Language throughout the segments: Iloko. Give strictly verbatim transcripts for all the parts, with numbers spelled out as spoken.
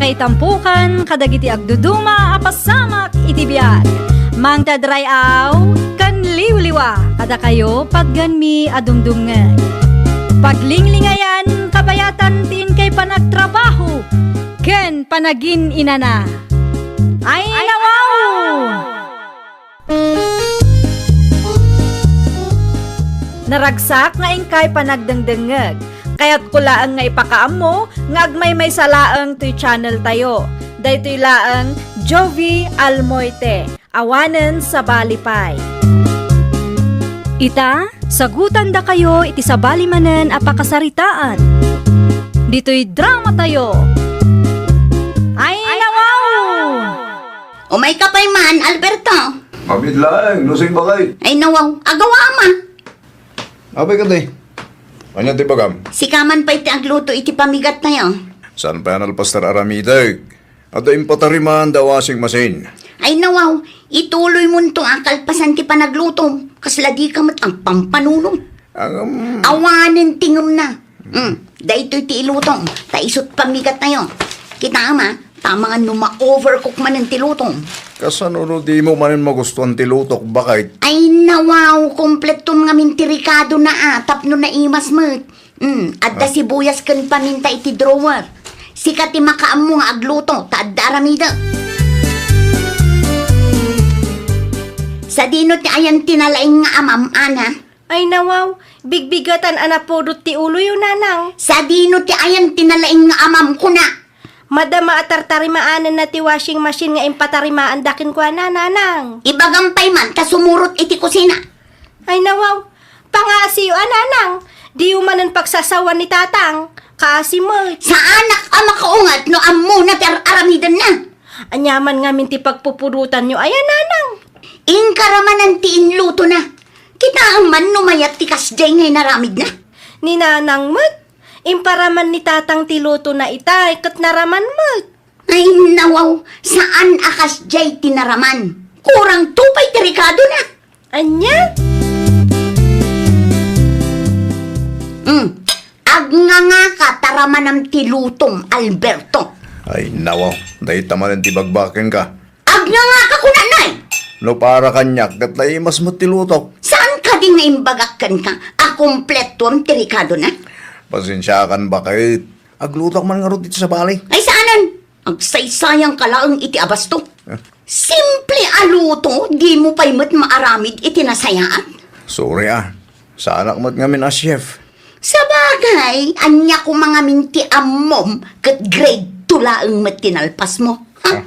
Itampukan kadagiti agduduma a pasamak iti biag. Mangted ray-aw ken liwliwa kadakayo patgenmi a dumdumngeg. Paglinglingayan, kabayatan ti inkay panagtrabaho ken panagin-inana. Ay, nawaw! Naragsak nga inkay panagdengdengngeg. Kayatko laeng nga ipakaammo nga agmaymaysa laeng toy channel tayo. Daytoy laeng Jovie Almoite, awanen sabali pay. Ita, sagutandakayo iti sabali manen a pakasaritaan. Ditoy drama tayo. Ay, nawaw! Umayka pay man, Alberto. Mabiit laeng, no sing bakay. Ay, nawaw. Agawa, ama. Apay kadi? Ania ti bagam? Sika man pay ti agluto iti pamigat tayo. Saan pay a nalpas ti aramidek? Adda impatariman da washing machine. Ay, nawaw. Ituloy mo nto a kalpasan ti panagluto. Kasla di ka met agpampanunot. Agam. Awanen ti ngemna. Mm, daytoy ti ilutom, ta isut' pamigat tayo. Kita, ama, ta amangan no ma-overcook manen ti lutom. Kasano no di mo manen magustuhan ti lutok, bakit? Ay, nawaw, kompleton ngamin ti rikado na, a, tapno naimas met. Mm, adda Ah. sibuyas ken paminta iti drawer. Sika ti makaammo nga agluto, ta adda aramidek. Sadino ti ayan ti nalaing nga amam, Ana? Ay, nawaw, bigbigatan a napudot ti uloyo, nanang. Sadino ti ayan ti nalaing nga amam, kuna? Madama a tartarimaanenna ti washing machine nga impatarimaanda kenkuana, nanang. Ibagam pay man ta sumurot iti kusina. Ay, nawaw, pangaasiyo a, nanang. Diyo manen pagsasawan ni tatang. Kaasi met. Saanak a makaungat no ammona ti ar-aramidenna. Aniaman ngamin ti pagpupudotanyo aya, nanang? Inkaramanan ti inlutona. Kitaem man no mayat ti kasdiay nga inaramidna. Ni nanang met, imparaman ni tatang ti lutona itay ket naraman met. Ay, nawaw, saan a kasdiay ti naraman. Kurang to pay ti rikadona. Ania? Mm. Agngangaka ta ramanam ti lutom, Alberto. Ay, nawaw, dayta manen ti bagbakenka. Agngangaka kunanay! No para kaniak, ket naimas met ti lutok. Saan kadi nga imbagak kenka a kompletuam ti rikadona? Pasensiakan, baket. Aglutok man ngarud iti sabali. Ay, saanen! Agsaysayangka laeng iti abasto. Eh? Simple a luto, dimo pay met maaramid iti nasayaat. Sorry, a. Saanak met ngamin a chef. Sabagay, ania koma ngamin ti ammom ket grade two laeng met ti nalpasmo? Ha? Ah.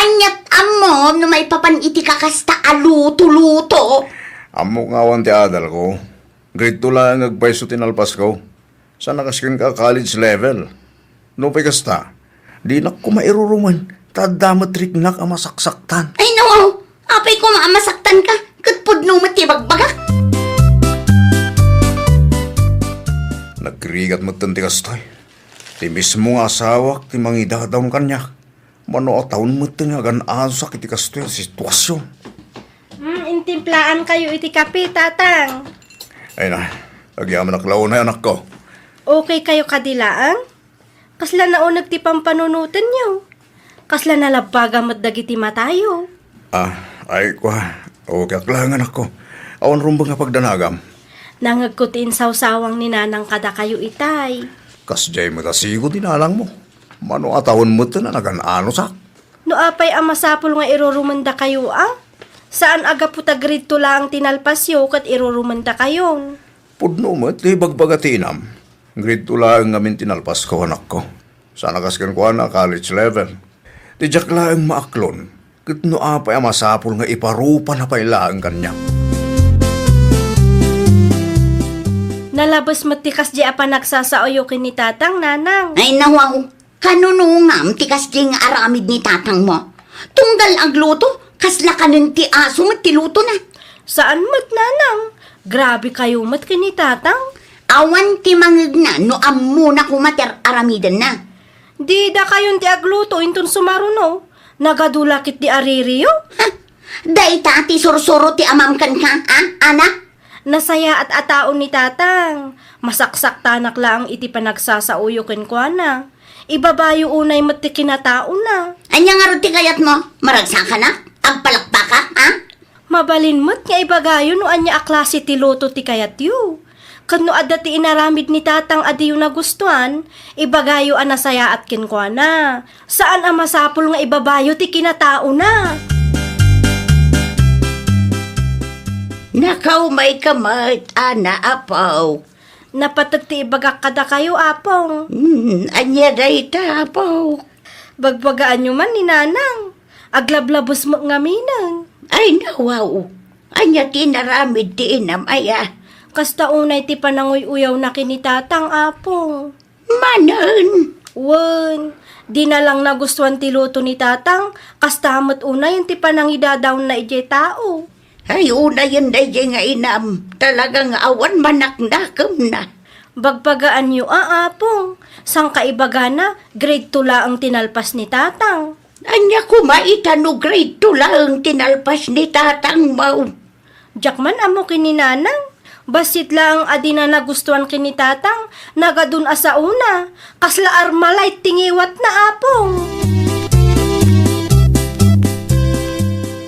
Aniat ammom no maipapan iti kakasta a luto-luto? Ammok nga awan ti adalko. Grade two laeng nga agpayso ti nalpasko. Saan a kas kenka a college level. Nupay kasta, dinak koma irurumen, ta adda met riknak a masaksaktan. Ay, nawaw! Apay koma a masaktanka, ket pudno met ti ibagbagak. Nagrigat metten ti kastoy. Ti mismo nga asawak ti mangidadaon kaniak. Mano a taon metten nga agan-anosak iti kastoy a situasion. Hmm, intimplaankayo iti kape, Tatang. Ay na, agyamanak launay, anakko. Okay kayo kadi laeng? Kasla nauneg ti pampanunotenyo. Kasla nalabbaga met dagiti matayo. Ah, ay, kua, okay ak laeng, anakko. Awan rumbeng a pagdanagam. Nangegko ti insawsawang ni Nanang kadakayo itay. Kasdiay met a sigo ti nanangmo. Mano a taon met a nagan-anosak? No apay a masapul nga irurumendakayo a? Saan a gapu ta grade two laeng ti nalpasyo ket irurumendakayon. Pudno met ti ibagbaga ti inam. Grade two laeng ngamin ti nalpasko, anakko. Saan a kas kenkuana, college level. Ti diak laeng maaklon, ket no apay a masapul nga iparupana pay laeng kaniak. Nalabes met ti kasdiay a panagsasaoyo ken ni Tatang, Nanang. Ay, nawaw. Kanunongam ti kasdiay nga aramid ni tatangmo. Tunggal agluto, kasla kanen ti aso met ti lutona. Saan met, Nanang. Grabe kayo met ken ni Tatang. Awan ti mangegna no ammona koma ti ar-aramidenna. Di dakayon ti agluto inton sumaruno. Nagadu la ketdi a ririyo. Ha? Dayta ti sursuro ti amam kenka, a, anak? Nasayaat a tao ni Tatang. Masaksaktanak laeng iti panagsasaoyo kenkuana. Ibabayo unay met ti kinataona. Ania ngarud ti kayatmo? Maragsakanak? Agpalakpakak, a? Mabalin met nga ibagayo no ania a klase ti luto ti kayatyo. Ken no adda ti inaramid ni Tatang a diyo nagustuan, ibagayo a nasayaat kenkuana. Saan a masapul nga ibabayo ti kinataona. Nakaumayka met, Ana, Apo. Napateg ti ibagak kadakayo, Apong. Hmm, ania dayta, Apo? Bagbagaanyo man ni Nanang. Aglablabos met ngaminen. Ay, nawaw. Ania ti inaramid ti inam, aya? Kasta unay ti pananguy-uyawna ken ni Tatang, Apong. Manen? Wen, di na lang nagustuan ti luto ni Tatang, kasta met unayen ti panangidadaonna idiay tao. Ay, unayen daydiay nga inam, talaga nga awan manaknakemna. Bagbagaanyo a, Apong, saan ka ibagana, grade two laeng ti nalpas ni Tatang. Ania koma ita no grade two laeng ti nalpas ni Tatang, maw? Diak man ammo ken ni Nanang, bassit laeng a di na nagustuan ken ni Tatang, nagadun a saona, kasla Armalite ti ngiwatna, Apong.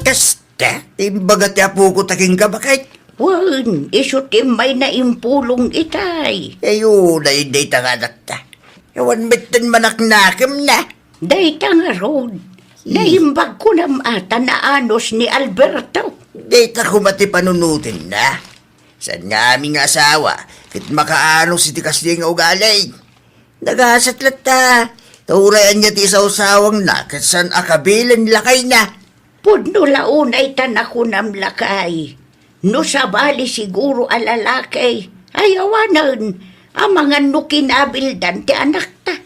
Kas- Ta, imbaga ti apoko ta kenka, baket? Wen, isu ti immayna impulong itay. Ayo, daydiay ta nga anakta. Awan metten manaknakemna. Dayta ngarud, hmm, naimbag kunam a ta naanus ni Alberto. Dayta koma ti panunotenna. Saan nga amin nga asawa ket makaanus iti kasdiay nga ugali? Nagasat latta, ta uray ania ti isawsawangna ket saan a kabilen lakayna. Pudno la unay ta nakunam lakay, no sabali siguro a lalaki, ay awanen, amangan no kinabildan ti anakta.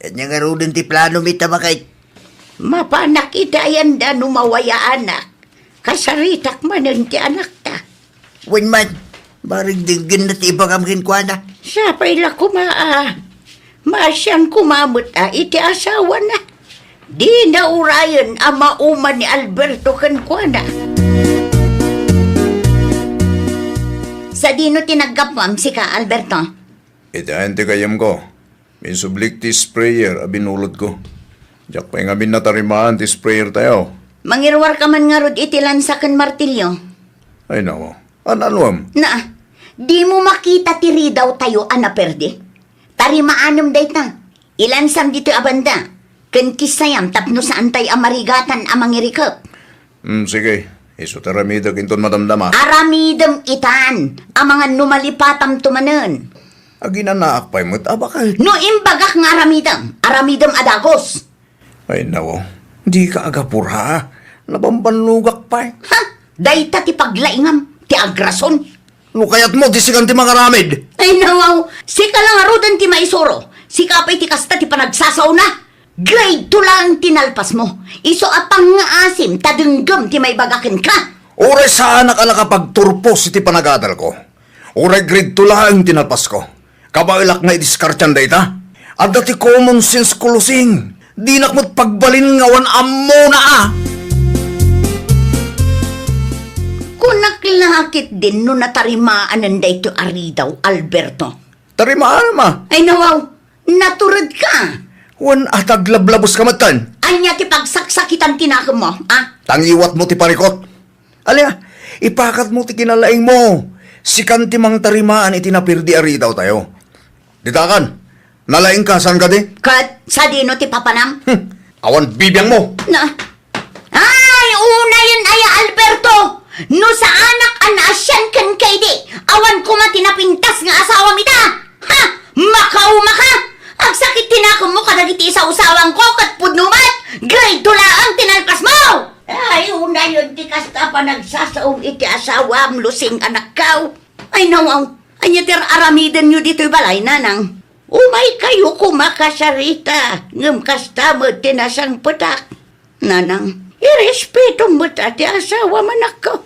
Ania ngaruden ti planomi ta, baket? Mapanak iti ayanda no mawayaanak. Kasaritak manen ti anakta. Wen man, barigdinggenna ti ibagam kenkuana. Sapay la koma a, maasian koma met a iti asawana. Dina urayen a mauma ni Alberto kenkuana. Sadino ti naggapuam, sika, Alberto? Iti ayan ti gayyemko. Minsublik ti sprayer a binulodko. Diak pay ngamin natarimaan ti sprayer tayo. Mangiruarka man ngarud iti lansa ken martilyo. Ay, nako. An-anuem? Naa, dimo makita ti ridaw tayo a naperdi? Tarimaanem dayta. Ilansam ditoy a banda. Ken kissayam tapno saantay a marigatan a mangirikep. Hmm, sige. Isu ti aramidek inton madamdama. Aramidem itan, amangan no malipatamto manen. Aginanaak pay met a baket. No imbagak nga aramidem, aramidem a dagus. Ay, nako. Dika agapura. Nabambannogak pay. Ha? Dayta ti paglaingam, ti agrason. No kayatmo, di sikan ti mangaramid. Ay, nawaw. Sika la ngaruden ti maisuro. Sika pay ti kasta ti panagsasaona. Grade two laeng ti nalpasmo. Isu a pangngaasim ta denggem ti maibaga kenka. Uray saanak a nakapagturpos iti panagadalko. Uray grade two laeng ti nalpasko. Kabaelak nga idiskartian dayta. Adda ti common sense ko, Lusing. Dinak met pagbalin nga awan ammona a. Kunak la ketdin no natarimaanen daytoy a ridaw, Alberto. Tarimaanam a. Ay, nawaw. Naturedka. Wen a, ta aglablabos ka metten. Ania ti pagsaksakitan ti nakemmo, a? Ta ngiwatmo ti parikut. Alia, ipakatmo ti kinalaingmo. Sikan ti mangtarimaan iti naperdi a ridaw tayo. Ditakan, nalaingka, saan kadi? Ket sadino ti papanam? Hmm, awan bibiangmo. Na, Ay, unayen aya, Alberto! No saanak a naasian kenka idi, awan koma ti napintas nga asawam ita! Ha? Makaumaka! Agsakit ti nakemmo kadagiti isawsawangko ket pudno met, grade two laeng ti nalpasmo! Ay, unayen ti kasta a panagsasaom iti asawam, Lusing, anakko. Ay, nawaw, ania ti ar-aramidenyo ditoy balay, nanang? Umaykayo koma kasarita, ngem kasta met ti nasangpetak. Nanang, irespetom met a ti asawam, anakko.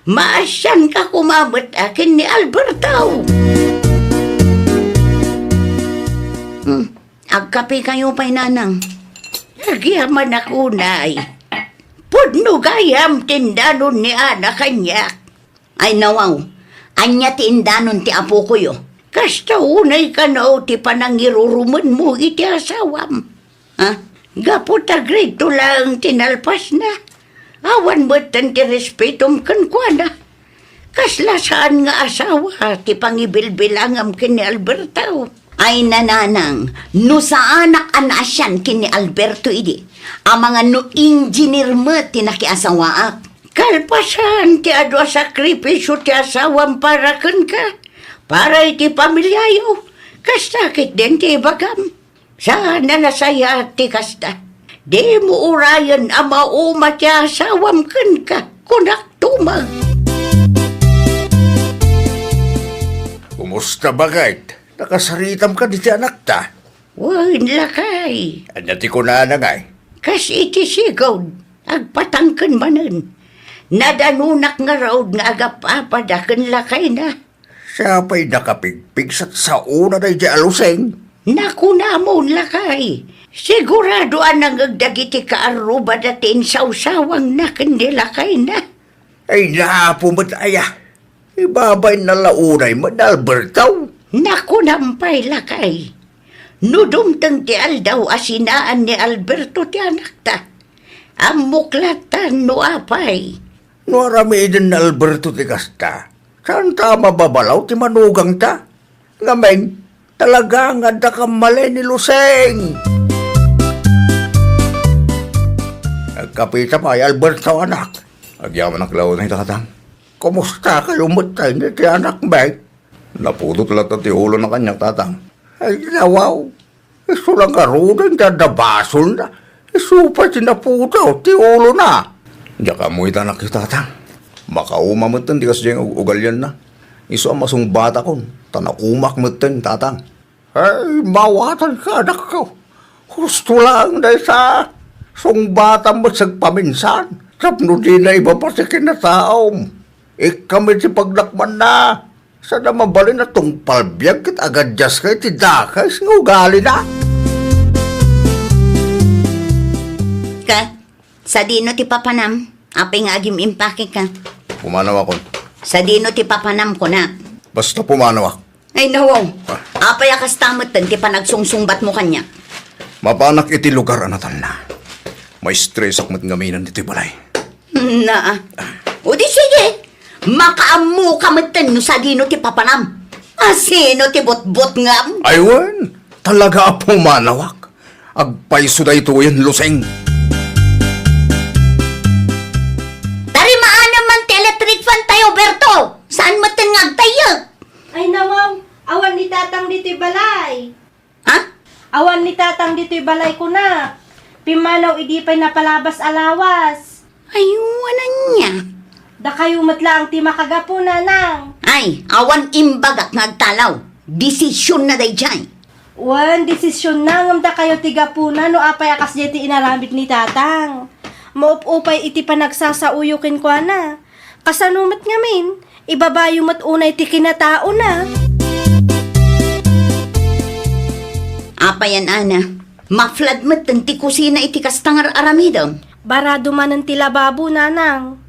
Maasianka koma met a ken ni Alberto. Hmm, agkapekayo pay, nanang. Agyamanak unay. Pudno gayam ti indanon ni Ana kaniak. Ay, nawaw, ania ti indanon ti apokoyo? Kasta unay kano ti panangirurumenmo iti asawam. Ha? Gapu ta grade two laeng ti nalpasna, awan metten ti respetom kenkuana. Kasla saan nga asawa ti pangibilbilangam ken ni Alberto. Ay, nanang, no saanak a naasian ken ni Alberto idi, amangan no engineer met ti nakiasawaak. Kalpasan ti adu a sakripisio ti asawam para kenka, para iti pamiliayo, kasta ketdin ti ibagam. Saan a nasayaat ti kasta. Dimo urayen a mauma ti asawam kenka, kunak tumeng. Kumusta, baket? Nakasaritam kadi ti anakta? Wen, lakay. Ania ti kunana ngay? Kas iti sigud, agpatangken manen. Nadanunak ngarud nga agap-apada ken lakayna. Siya pay nakapigpigsa, saona daydiay a Luseng. Nakunamon, lakay. Sigurado a nangngeg dagiti kaarrubada ti insawsawangna ken ni lakayna. Ay, napo met aya. Ibabain na la unay met ni Alberto. Nakunam pay, lakay. No dumteng ti aldaw a sinaan ni Alberto ti anakta, ammok latta no apay. No aramiden ni Alberto ti kasta, saanta a mababalaw ti manugangta. Ngamin, talaga nga adda kammali ni Luseng. Agkapita pay, Alberto, anak. Agyamanak la unay, tatang. Kumusta kayo met iti anakmi? Napudot latta ti ulona kaniak, tatang. Ay, nawaw. Isu la ngaruden ti adda basolna. Isu pay ti napudot ti ulona. Diak ammo ita, anak, tatang. Makauma metten ti kasdiay nga ug-, ugalianna. Isu a masungbatakon, ta naumaak metten, tatang. Ay, mawatanka, anakko. Husto laeng dayta. Sungbatam met sagpaminsan. Tapno dina ibabati ken nataom. Ikkam iti pagdakmanna. Saan a mabalin a tungpal biag ket agadiaska iti dakes nga ugalina. Ka, sadino ti papanam? Apay nga agim-impake ka? Pumanawakon. Sadino ti papanam, kunak? Basta pumanawak. Ay, nawaw. Ah. Apay a kasta metten ti panagsungsungbatmo kaniak? Mapanak iti lugar a natalna. Maistresak met ngaminen iti balay. Naa. O di sige, makaammoka metten no sadino ti papanam. A, sino ti butbutngam? Ay wen, talaga a pumanawak. Agpayso daytoyen, Luseng. Tarimaanem man ti electric fan tayo, Berto. Saan metten nga agtayyek? Ay, nawaw, awan ni Tatang ditoy balay. Ha? Awan ni Tatang ditoy balay, kunak. Pimmanaw idi pay napalabas a lawas. Ay, wen, ania? Dakayo met laeng ti makagapu, nanang. Ay, awan imbagak nga agtalaw. Desisionna daydiay. Wen, desisionna, ngem dakayo ti gapuna no apay a kasdiay ti inaramid ni Tatang. Maup-upay iti panagsasaoyo kenkuana. Kasano met ngamin? Ibabayo met unay ti kinataona. Apayan, Ana? Maflad metten ti kusina iti kasta nga ar-aramidem. Barado manen ti lababo, nanang.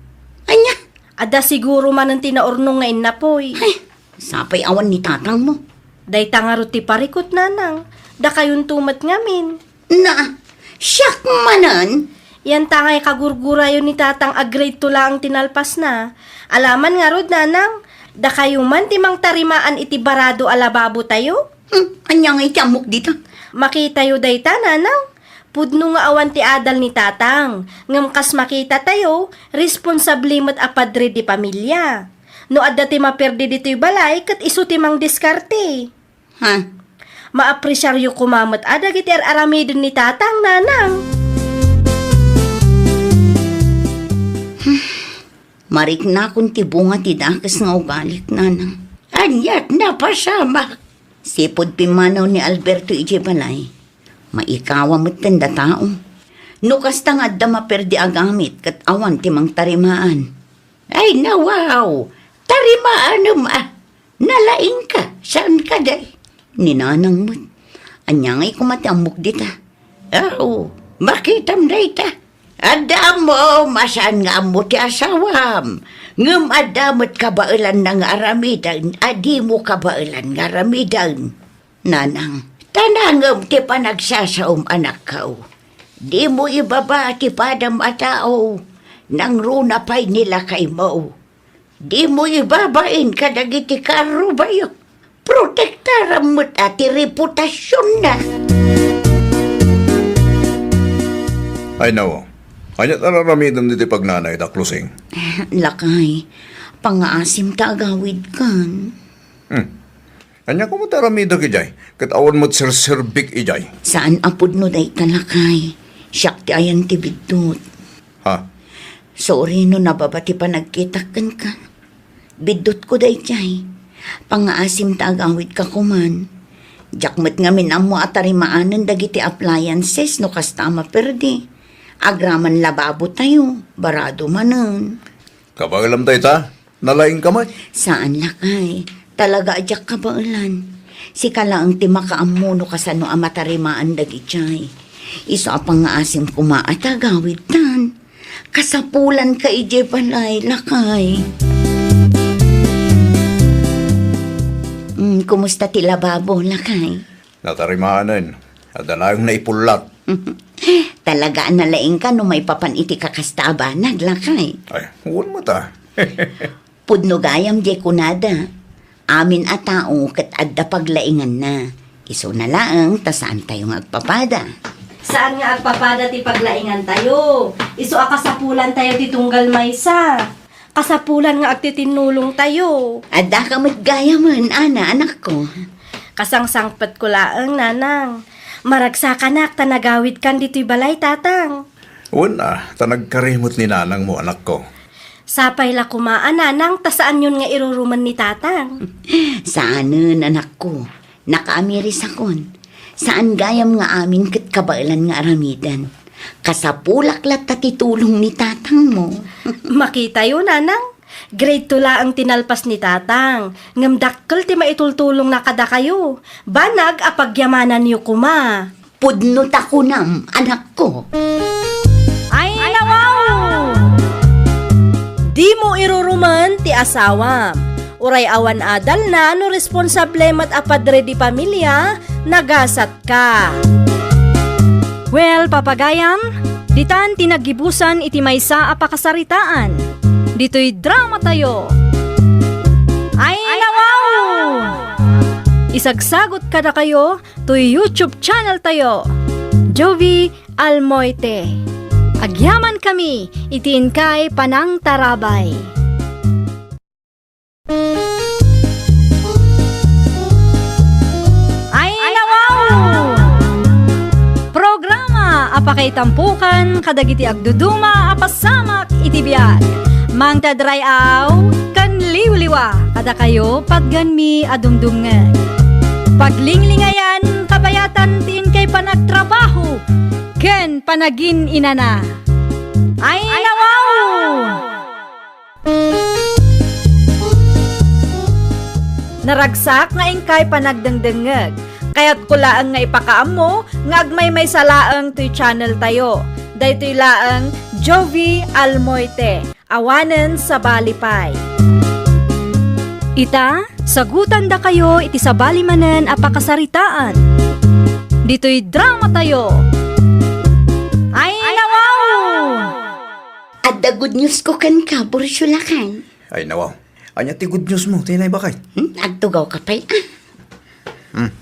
Ania? Adda siguro manen ti naurnong nga innapoy. Ay, sapay awan ni Tatangmo. Dayta ngarud ti parikut, nanang. Dakayonto met ngamin. Na, siak manen? Yanta ngay kagurgurayo ni Tatang a grade two laeng ti nalpasna. Alaman ngarud, nanang, dakayo man ti mangtarimaan iti barado a lababotayo? Hmm, ania ngay ti ammok dita? Makitayo dayta, nanang. Pudno nga awan ti adal ni Tatang, ngem kas makitatayo, responsable met a padre di pamilia. No adda ti maperdi ditoy balay, ket isu ti mangdiskarte. Ha? Maapresiaryo koma met a dagiti ar-aramiden ni Tatang, nanang. Mariknakon ti bunga ti dakes nga ugalik, nanang. Aniat napasamak? Sipud pimmanaw ni Alberto idiay balay, maikawa metten da tao. No kasta nga adda maperdi a gamit ket awan ti mangtarimaan. Ay, nawaw! Tarimaanem a! Nalaingka, saan kadi? Ni nanang met. Ania ngay koma ti ammok dita? Aw, makitam dayta. Adda ammo, masaan nga ammo ti asawam. Ngem adda met kabaelanna nga aramiden a dimo kabaelan nga aramiden, nanang. Ta nangem ti panagsasaom, anakko. Dimo ibaba ti padam a tao, nangruna pay ni lakaymo. Dimo ibabain kadagiti karrubayo. Protektaram met a ti reputasionna. Ay, nawa. Ania ti ar-aramidem ditoy pagnanay, Daklusing? Lakay, pangngaasim ta agawidkan. Hmm. Ania koma ti aramidek idiay? Ket awan met serserbik idiay. Saan a pudno dayta, lakay. Siak ti ayan ti biddut. Ha? Sorry no nababa ti panagkitak kenka. Biddutko daydiay. Pangngaasim ta agawidka koman. Diak met ngamin ammo a tarimaanen dagiti appliances no kasta a maperdi. Agraman lababotayo, barado manen. Kabaelam dayta? Nalaingka met? Saan, lakay. Talaga a diak kabaelan. Sika laeng ti makaammo no kasano a matarimaan dagidiay. Isu a pangngaasim koma a tagawidtan. Kasapulanka idiay balay, lakay. Mm, kumusta ti lababo, lakay? Natarimaanen. Adda laeng naipullat. Talaga a nalaingka no maipapan iti kakasta a banag, lakay. Ay, wen met a. Pudno gayam diay kunada. Amin a tao ket adda paglainganna. Isuna laeng ta saantayo nga agpapada. Saan nga agpapada ti paglaingantayo? Isu a kasapulantayo ti tunggal maysa. Kasapulan nga agtitinnulongtayo. Addaka met gayamen, Ana, anakko. Kasangsangpetko laeng, Nanang. Maragsakanak ta nagawidkan ditoy balay, Tatang. Wen a, ta nagkari met ni nanangmo, anakko. Sapay la koma a, Nanang, ta saanyon nga irurumen ni Tatang. Saanen, anakko. Nakaamirisakon. Saan gayam nga amin ket kabaelan nga aramiden. Kasapulak latta ti tulong ni tatangmo. Makitayo, Nanang. Grade two laeng ti nalpas ni Tatang. Ngem dakkel ti maitultulongna kadakayo. Banag a pagyamananyo koma. Pudno ta kunam, anakko. Ay, nawaw! Dimo irurumen ti asawam. Uray awan adalna no responsable met a padre di pamilia, nagasatka. Well, papagayam, ditan ti naggibusan iti maysa a pakasaritaan. Ditoy dramatayo. Ay, nawaw! Isagsagot kadakayo toy YouTube channel tayo, Jovie Almoite. Agyamankami iti inkay panangtarabay. Ay, nawaw! Programa a pakaitampokan kadagiti agduduma a pasamak iti biag. Mangted ray-aw ken liwliwa kadakayo patgenmi a dumdumngeg. Paglinglingayan, kabayatan ti inkay panagtrabaho ken panagin-inana. Ay, nawaw! Naragsak nga inkay panagdengdengngeg. Kayatko laeng nga ipakaammo nga agmaymaysa laeng toy channel tayo. Daytoy laeng Jovie Almoite. Awanen sabali pay. Ita, sagutandakayo iti sabali manen a pakasaritaan. Ditoy dramatayo. Ay, nawaw! Adda good news ko kenka, Borsio, lakay. Ay, nawaw. Ania ti good news mo, tinay bakay? Hmm? Agtugawka pay, ah. Hmm.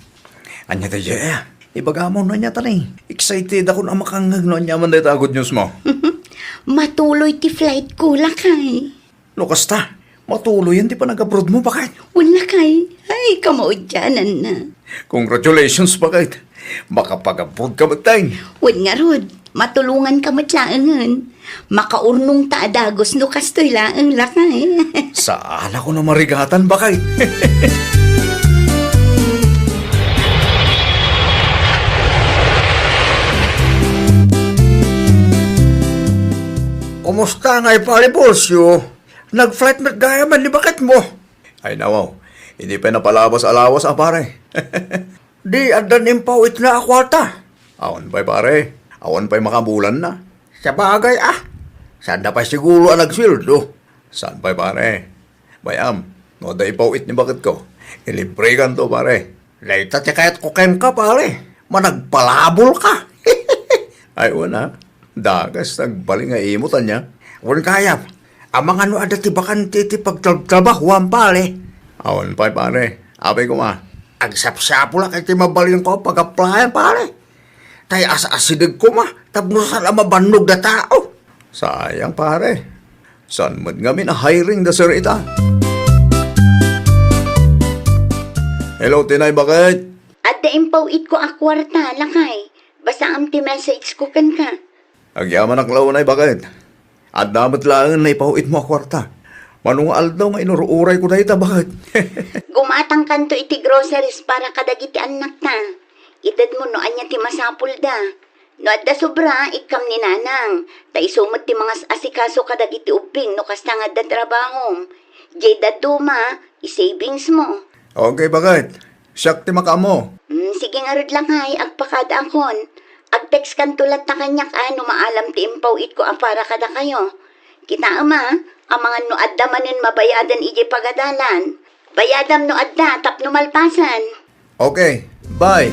Ania daydiay, ah? Ibagam no ania ta ni. Excited ako a makangngeg no ania man dayta a good news mo. Matuloy ti flight ko, lakay. No kasta, matuloyen ti panag-abroad mo, bakay? Wen, lakay. Ay, kamaudiananna. Congratulations, bakay. Makapag-abroad ka met, tay. Wen ngarud, matulonganka met laengen. Makaurnongta a dagus no kastoy laeng, lakay. Saanakon a marigatan, bakay. Kumusta ngay, Pare Borsio? Nag-flight met gayamen ni baketmo. Ay, nawaw. Idi pay napalabas a lawas a, pare. Di addan impawitna a kuarta? Awan pay, pare. Awan pay makabulanna. Sabagay, ah. Saanda pay siguro a nagsueldo. Saan pay, pare? Bay-am, no adda ipaw-it ni baketko, ilibrekanto, pare. Dayta ti kayatko kenka, pare. Managpalabol ka. Ay, wen a. Dakes ti agbali nga imot, ania? Wen gayam, amangan no adda ti bakante ti pagtrabtrabahoam, pare. Awan pay, pare. Apay koma, agsapsapulak iti mabalinko a pag-applyan, pare. Tay as-asideg koma tapno saan a mabannog da tao. Sayang, pare. Saan met ngamin a hiring da sir ita? Hello, Tinay, baket? Adda impaw-itko a kuarta, lakay. Basaam ti message ko kenka. Agyamanak la unay, baket. Adda met laeng naipaw-itmo a kuarta. Mano nga aldaw nga inur-urayko dayta, baket? Gumatangkanto iti groceries para kadagiti annakta. Itedmo no ania ti masapulda. No adda sobra, ikkam ni nanang. Ta isu met ti mangas-asikaso kadagiti ubbing no kasta nga adda trabahom. Diay dadduma, i-savingsmo. Okay, baket. Siak ti makaammo. Mm, sige ngarud, lakay, agpakadaakon. Agtextkanto latta kaniak a no maalam ti impaw-itko a para kadakayo. Kitaem a, amangan no adda manen mabayadan idiay pagadalan. Bayadam no adda tapno malpasen. Okay, bye.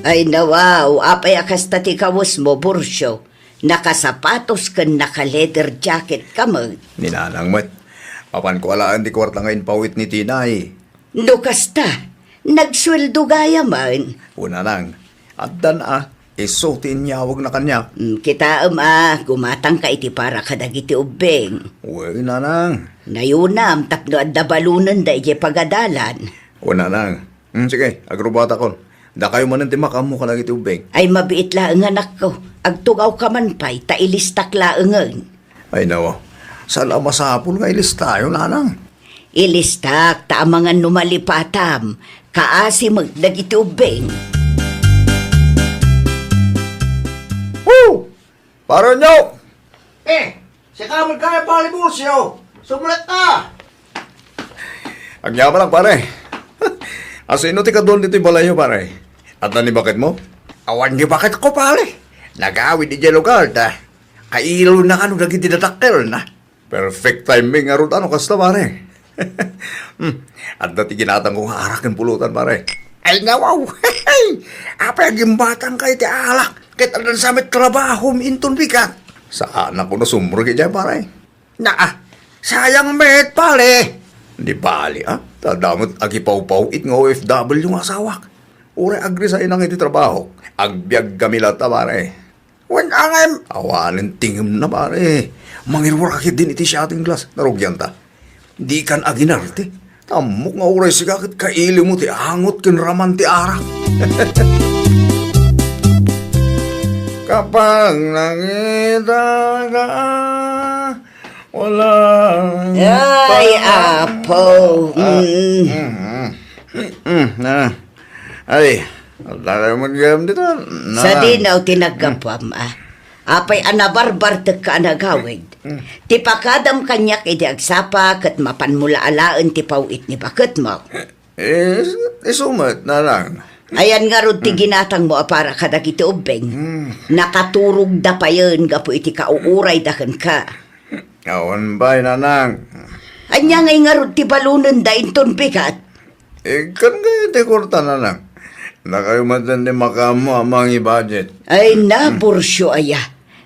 Ay, nawaw, apay a kasta ti kawesmo, Burcio? Nakasapatos ken naka-leather jacket ka met. Ni nanang met. Apanko alaen ti kuarta nga impaw-it ni Tinay. No kasta, nagsueldo gayamen. O nanang, addan a, isu ti inyawagna kaniak. Mm, kitaem a, gumatangka iti para kadagiti ubbing. Wen, nanang. Nayunam tapno adda balonenda idiay pagadalan. O nanang. Mm, sige, agrubatakon. Dakayo manen ti makaammo kadagiti ubbing. Ay, mabiit laeng, anakko. Agtugawka man pay, ta ilistak laengen. Ay, nawa. Saan a masapul nga ilistayo, nanang? Ilistak, ta amangan no malipatam, kaasi met dagiti ubbing. Woo! Pare Nyok! Eh, sika met kaya, Pare Burcio? Sumrek ka! Agyamanak, pare. Asino ti kaduan ditoy balayyo, pare? Adda ni baketmo? Awan ni baketko, pare. Nagawid idiay lugar, ta kailonna kano dagiti dadakkelna. Perfect timing ngarud a no kasta, pare. Hmm, adda ti ginatangko nga arak ken pulutan, pare. Ay, nawaw! Apay a gimbatangka iti alak ket addan sa met trabahom inton bigat? Saanak a sumrek idiay, pare. Naa, sayang met, pare. Di bali, a? Ta adda met agipawpaw-it nga O F W nga asawak. Uray agresignak iti trabahok, agbiag kami latta, pare. Wen, angem. Awanen tingemna, pare. Mangiruar ka ketdin iti shooting glass. Narugianta. Dikan aginarte. Ammok nga uray sika ket kailimo ti angot ken raman ti arak. Kapag nakita ka, wala. Ay, pala. Apo. Ah, mm. Mm, mm. Mm, ah. Ay, adda kayo man gayam dita. Sadino ti naggapuam, a? Apay a nabarbartekka a nagawid? Mm. Ti pakadam kaniak idi agsapa ket mapanmo la alaen ti paw-it ni baketmo. Eh, isu met, nanang. Ayan ngarud ti ginatangmo a para kadagiti ubbing. Mm. Nakaturogda payen gapu iti kauurayda kenka. Awan pay, nanang. Ania ngay ngarud ti balonenda inton bigat? Ikkan ngay ti kuarta, nanang. Dakayo met ti makaammo a mangi-budget. Ay, nabursio aya.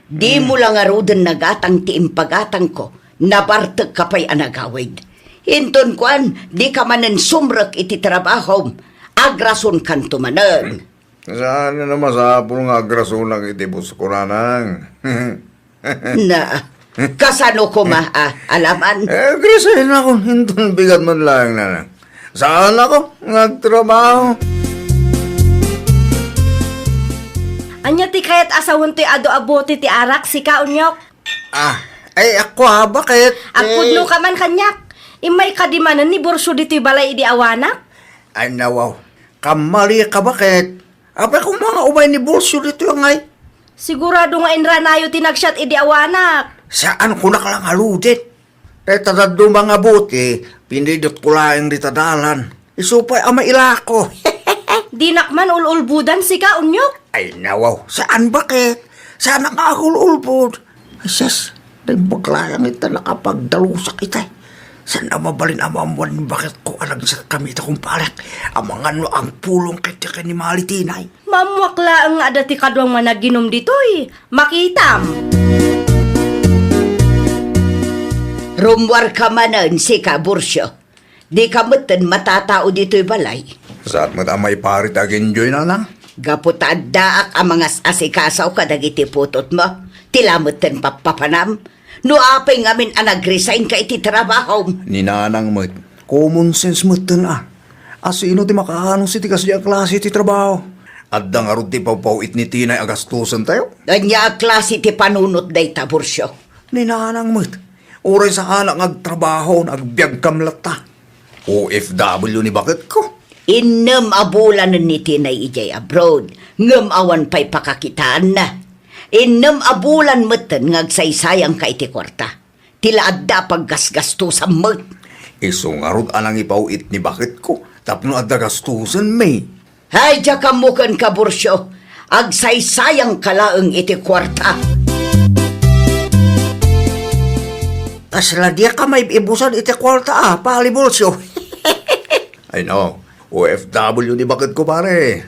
Dimo la ngaruden nagatang ti impagatangko. Nabartekka pay a nagawid. Inton kuan, dika manen sumrek iti trabahom. Agrasonkanto manen. Saan a masapul nga agrasonak iti bosko, nanang? Na, kasano koma a alaman? Eh, agrasonakon, inton bigat man laeng, nanang. Saanakon nga agtrabaho. Ania ti kayat a sawen toy adu a bote ti arak, sika, Onyok? Ah, ay, ako, ha, bakit? Agpudno ka man kaniak. Immay kadi manen ni Burso ditoy balay idi awanak? Ay, nawaw. Kamali ka, bakit? Apay koma nga umay ni Burso ditoy, angay? Sigurado nga inranayo ti nagsiat idi awanak. Saan ko naklangaludit? Dayta dadduma nga bote, pinidot ko laeng dita dalan. Isu pay a mailako. Dinak man ul-ulbodan, sika, Onyok? Ay, nawaw. Saan, bakit? Saanak nga agul-ulbod. Ay, sus, naimbag laeng ita nakapagdalusak itay. Saan a mabalin a maammuan ni baketko a nagsatkami ita, kumparek? Amangan no agpulong ket ken ni Malitinay. Maammuak laeng nga adda ti kaduam nga naginum ditoy. Makitam. Rummuarka manen, sika, Burcio. Dika metten matatao ditoy balay. Saat met a maiparit aginjoy, nanang? Gapu ta addaak a mangas-asikaso kadagiti putotmo, ti la metten pappapanam. No apay ngamin a nag-resign ka iti trabahom? Ni nanang met, common sense metten a. A sino ti makaanus iti kasdi a klase ti trabaho? Adda ngarud ti pawpaw-it ni Tinay a gastusen tayo? Ania a klase ti panunot dayta, Burcio? Ni nanang met, uray saanak nga agtrabaho, nagbiagkam latta. O F W ni baketko. Innem a bulanen ni Tinay idiay abroad, ngem awan pay pakakitaanna. Innem a bulan metten nga agsaysayangka iti kuarta. Ti la adda a paggasgastusam met. Isu ngarud a nangipaw-it ni baketko tapno adda gastusenmi. Ay, diak ammo kenka, Burcio. Agsaysayangka laeng iti kuarta. Kasla diak a maib-ibusan iti kuarta a, Pali Burcio. Ay, no. O F W ni baketko, pare.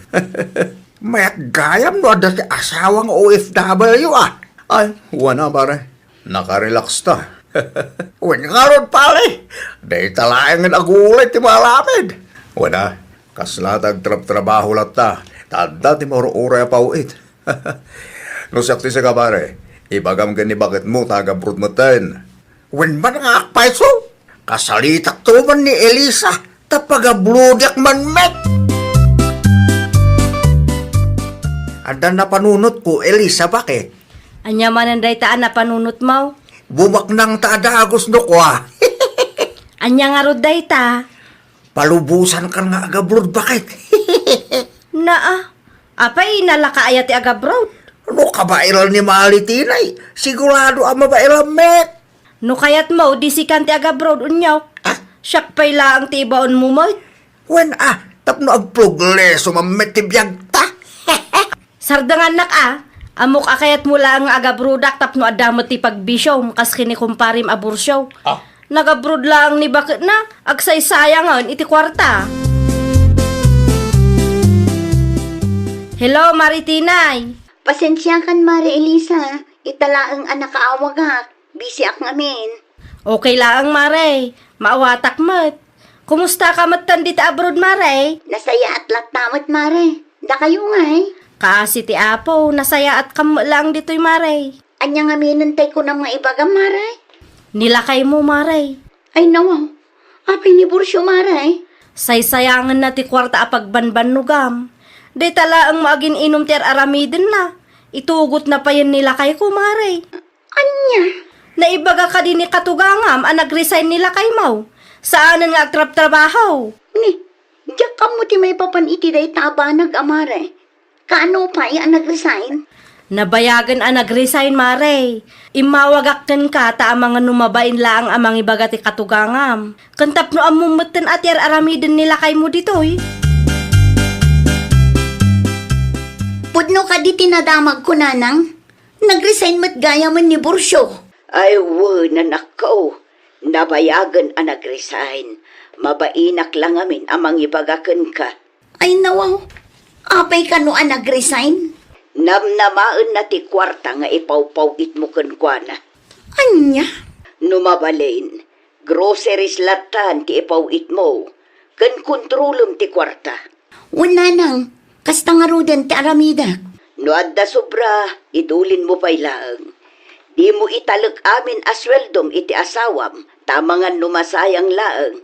Mayat gayam no adda ti asawa nga O F W a. Ay, wana, pare. Nakarelax ta. Wen ngarud, pare. Dayta laengen a gulay ti maaramid. Wana, kasla ta agtrabtrabaho latta, ta adda ti maur-uray a paw-it. No siak ti sika, pare, ibagam ken ni baketmo ta agabroad metten. Wen man nga agpayso, kasalitak to man ni Elisa, ta pagabrodiak man met. Adda napanunotko, Elisa, baket? Ania manen dayta a napanunotmo? Bumaknang ta a dagus no kua. Ania ngarud dayta? Palubosankan nga agabroad, baket? Naa, apay, nalaka aya ti agabroad? No kabaelan ni Malitinay, sigurado a mabaelan met. No kayatmo, di sikan ti agabroad, unyok. Ah? Siak pay laeng ti ibaonmo met. Wen a, tapno agprogreso man met ti biagta. Sardengannak a, ammok a kayatmo laeng nga agabrodak tapno adda met ti pagbisiom kas ken ni kumparem a Burcio. Ah? Nagabroad laeng ni baketna, agsaysayangen iti kuarta. Hello, Mare Tinay. Pasensiakan, Mare Elisa. Ita laeng a nakaawagak. Bisiak ngamin. Okay laeng, Mare. Maawatak met. Kumusta ka met tan dita abroad, Mare? Nasayaat latta met, Mare. Dakayo ngay? Kaasi ti Apo, nasayaat kam met laeng ditoy, Mare. Ania ngamin tay kunam nga ibagam, Mare? Ni lakaymo, Mare. Ay, nawaw. Apay ni Burcio, Mare? Saysayangenna ti kuarta a pagbanbannogam. Dayta laeng maagin-inum ti ar-aramidenna. Itugotna payen ni lakayko, Mare. Ania? Naibaga kadi ni katugangam a nag-resign ni lakaymo. Saanen nga agtrabtrabaho. Ni, diak ammo ti maipapan iti dayta a banag a, Mare. Kaano pay a nag-resign? Nabayagen a nag-resign, Mare. Immawagak kenka ta amangan no mabain laeng a mangibaga ti katugangam. Ken tapno ammom metten a ti ar-aramiden ni lakaymo ditoy. Pudno kadi ti nadamagko, Nanang? Nag-resign met gayamen ni Burcio. Ay, wen, anakko. Nabayagen a nag-resign. Mabainak la ngamin a mangibaga kenka. Ay, nawaw. Apay kano a nag-resign? Namnamaenna ti kuarta nga ipawpaw-itmo kenkuana. Ania? No mabalin, groceries lattan ti ipaw-itmo, ken kontrolem ti kuarta. Wen, Nanang, kasta ngaruden ti aramidek. No adda sobra, idulinmo pay laeng. Dimo italek amin a sueldom iti asawam, ta amangan no masayang laeng.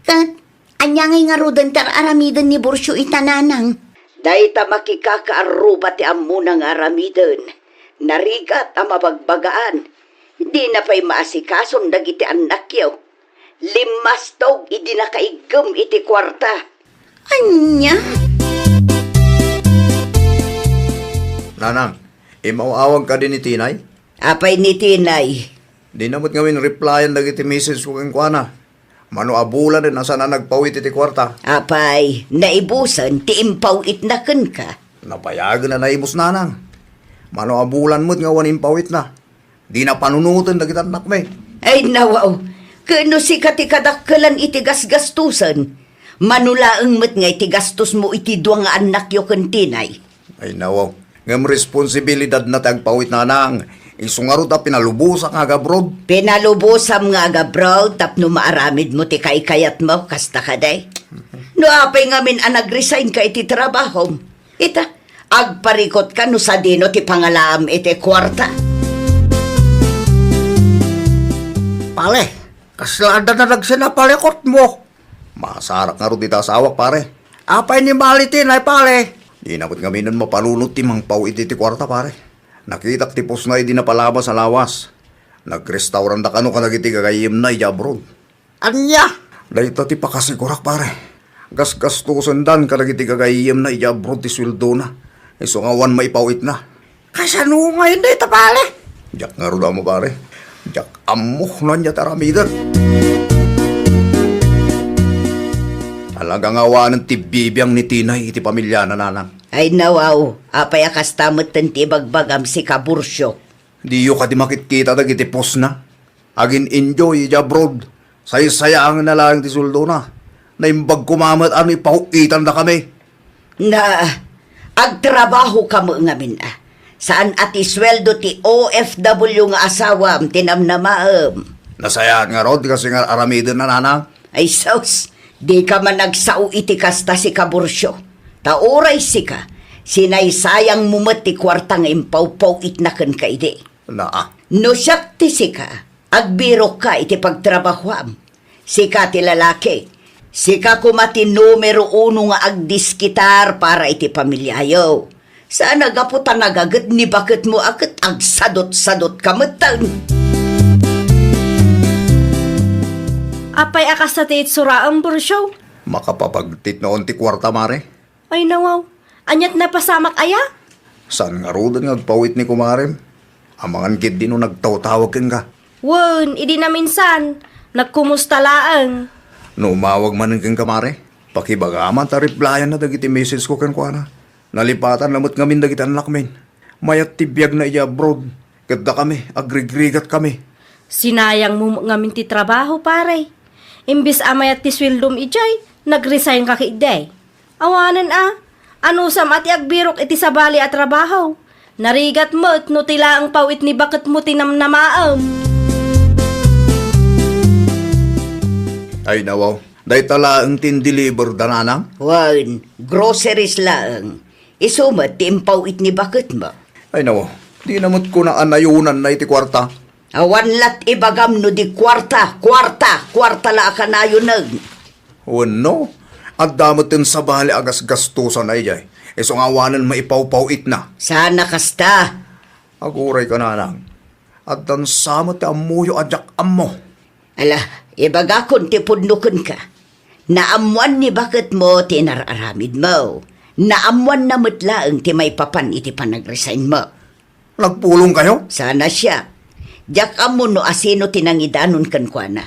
Ket ania ngay ngaruden ti ar-aramiden ni Burcio ita, Nanang? Dayta makikakaarruba ti ammona nga aramiden. Narigat a mabagbagaan. Dina pay maasikason dagiti annakyo. Limmastog idi nakaiggem iti kuarta. Ania? Nanang, imaw-awag kadi ni Tinay? Apay ni Tinay? Dina met ngamin replyan dagiti message ko kenkuana. Mano a bulanen a saan a nagpaw-it iti kuarta. Apay, naibusen ti impaw-itna kenka? Nabayagen a naibus, Nanang. Mano a bulan met nga awan impaw-itna. Dina panunoten dagiti annakmi. Ay, nawaw. Ket no sika ti kadakkelan iti gasgastusen, mano laeng met nga iti gastosmo iti dua nga annakyo ken Tinay. Ay, nawaw. Ngem responsibilidadna ti agpawit, nanang. Isu ngarud a pinalubosak nga agabroad. Pinalubosam nga agabroad tapno maaramidmo ti kaykayatmo, kasta kadi? No apay ngamin a nag-resign ka iti trabahom, ita, agparikotka no sadino ti pangalaam iti kuarta. Pale, kasla adda na nagsinapalekotmo? Masarak ngarud iti asawak, pare. Apay ni Malitin ay, pare? Dina met ngaminen mapanunot ti mangpaw-it iti kuarta, pare. Nakitak ti postna idi napalabas a lawas. Nagrestauranta kano kadagiti gagayyemna idiay abroad. Ania? Dayta ti pakasigurak, pare. Gasgastosendan kadagiti gagayyemna idiay abroad ti sueldona. Isu nga awan maipaw-itna. Kasano ngay dayta, pare? Diak ngarud ammo, pare. Diak ammo no ania ti aramiden. Talaga nga awanen ti bibiang ni Tinay iti pamiliana, nanang. Ay, nawaw, apay a kasta metten ti ibagbagam, sika Burcio? Diyo kadi makitkita dagiti postna? Agin-enjoy idiay abroad. Saysayaenna laeng ti sueldona. Naimbag koma met a no ipaw-itandakami. Na, agtrabahoka met ngamin a. Saan a ti sueldo ti O F W nga asawam ti namnamaem. Nasayaat ngarud ti kas-, nga aramidenna, nanang. Ay sus, dika man agsao iti kasta, sika Burcio. Ta uray sika, sinaysayangmo met ti kuarta nga impawpaw-itna kenka idi. Naa. No siak ti sika, agbirokka iti pagtrabahoam. Sika ti lalaki. Sika koma ti numero uno nga agdiskitar para iti pamiliayo. Saan a gapu ta nagaget ni baketmo a ket agsadot-sadotka metten. Apay a kasta ti itsuraem, Burcio? Makapapagtitnoon ti kuarta, mare. Ay, nawaw. Aniat napasamak aya? Saan ngaruden nga agpaw-it ni kumarem? Amangan ketdi no nagtawtawag kenka. Wen, idi naminsan, nagkumusta laeng. No umawag manen kenka, mare, pakibagam ta replyan na dagiti message ko kenkuana. Nalipatan na met ngamin dagiti annakmin. Mayat ti biagna idiay abroad. Ket dakami, agrigrigat kami. Sinayangmo ngamin ti trabaho, pare. Imbes a mayat ti sueldom idiay, nag-resign ka ketdi. Awanen a, anusam a ti agbirok iti sabali a trabaho. Narigat met no ti laeng paw-it ni baketmo ti namnamaem. Ay, nawaw. Dayta laeng ti indeliver da, nanang? Wen, groceries laeng. Isu met ti impaw-it ni baketmo. Ay, nawaw. Dina met kuna a nayonanna iti kuarta. Awan lat ibagam no di kuarta, kuarta, kuarta la a kanayonen. Wenno, adda met ti sabali a gasgastosanna idiay. Isu nga awanen maipawpaw-itna. Saan a kasta. Aguray ka, nanang. Addan sa met ti ammoyo a diak ammo. Ala, ibagakon ti pudno kenka. Naammoan ni baketmo ti inar-aramidmo. Naammoanna met laeng ti maipapan iti panag-resignmo. Nagpulongkayo? Saan a siak. Diak ammo no asino ti nangidanon kenkuana.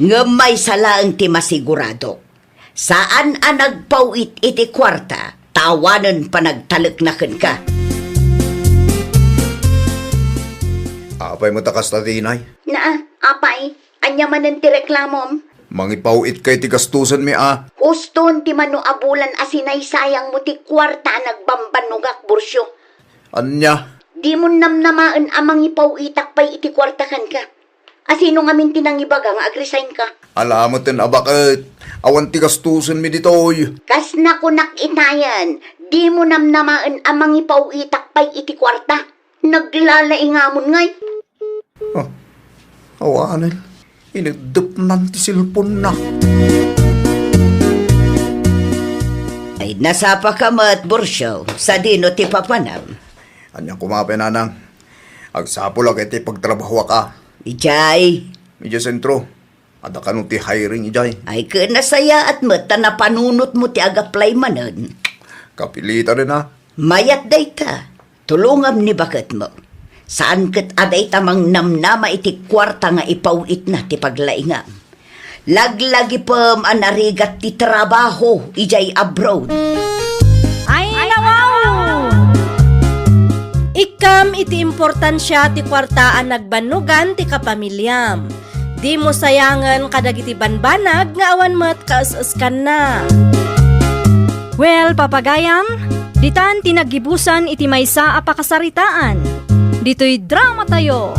Ngem maysa laeng ti masigurado. Saan a nagpaw-it iti kuarta, ta awanen panagtalekna kenka. Apay met a kasta ti inay? Naa, apay, ania manen ti reklamom? Mangipaw-itka iti gastusenmi a. Huston ti mano a bulan a sinaysayangmo ti kuarta a nagbambannogak, Burcio. Ania? Dimon namnamaen a mangipaw-itak pay iti kuarta kenka. Asino ngamin ti nangibaga nga agresignka? Ala meten a baket. Awan ti gastusenmi ditoy. Kas nakunak itayen, dimo namnamaen a mangipaw-itak pay iti kuarta. Naglalaingamon ngay. Ah, awanen. Ineddepnan ti cellphone-na. Ay, nasapaka met, Burcio. Sadino ti papanam? Ania koma pay, nanang. Agsapulak iti pagtrabahoak a. Idiay? Idiay sentro. Adda kano ti hiring idiay? Ay, ket nasayaat met ta napanunotmo ti ag-apply manen. Kapilitanen a. Mayat dayta. Tulongam ni baketmo. Saan ket a dayta mangnamnama iti kuarta nga ipaw-itna ti paglaingam. Laglagipem a narigat ti trabaho idiay abroad. Ay, nawaw! Ikkam iti importansia ti kuarta a nagbannogan ti kapamiliam. Dimo sayangen kadagiti banbanag nga awan met kaes-eskanna. Well, papagayam, ditan ti naggibusan iti maysa a pakasaritaan. Ditoy dramatayo.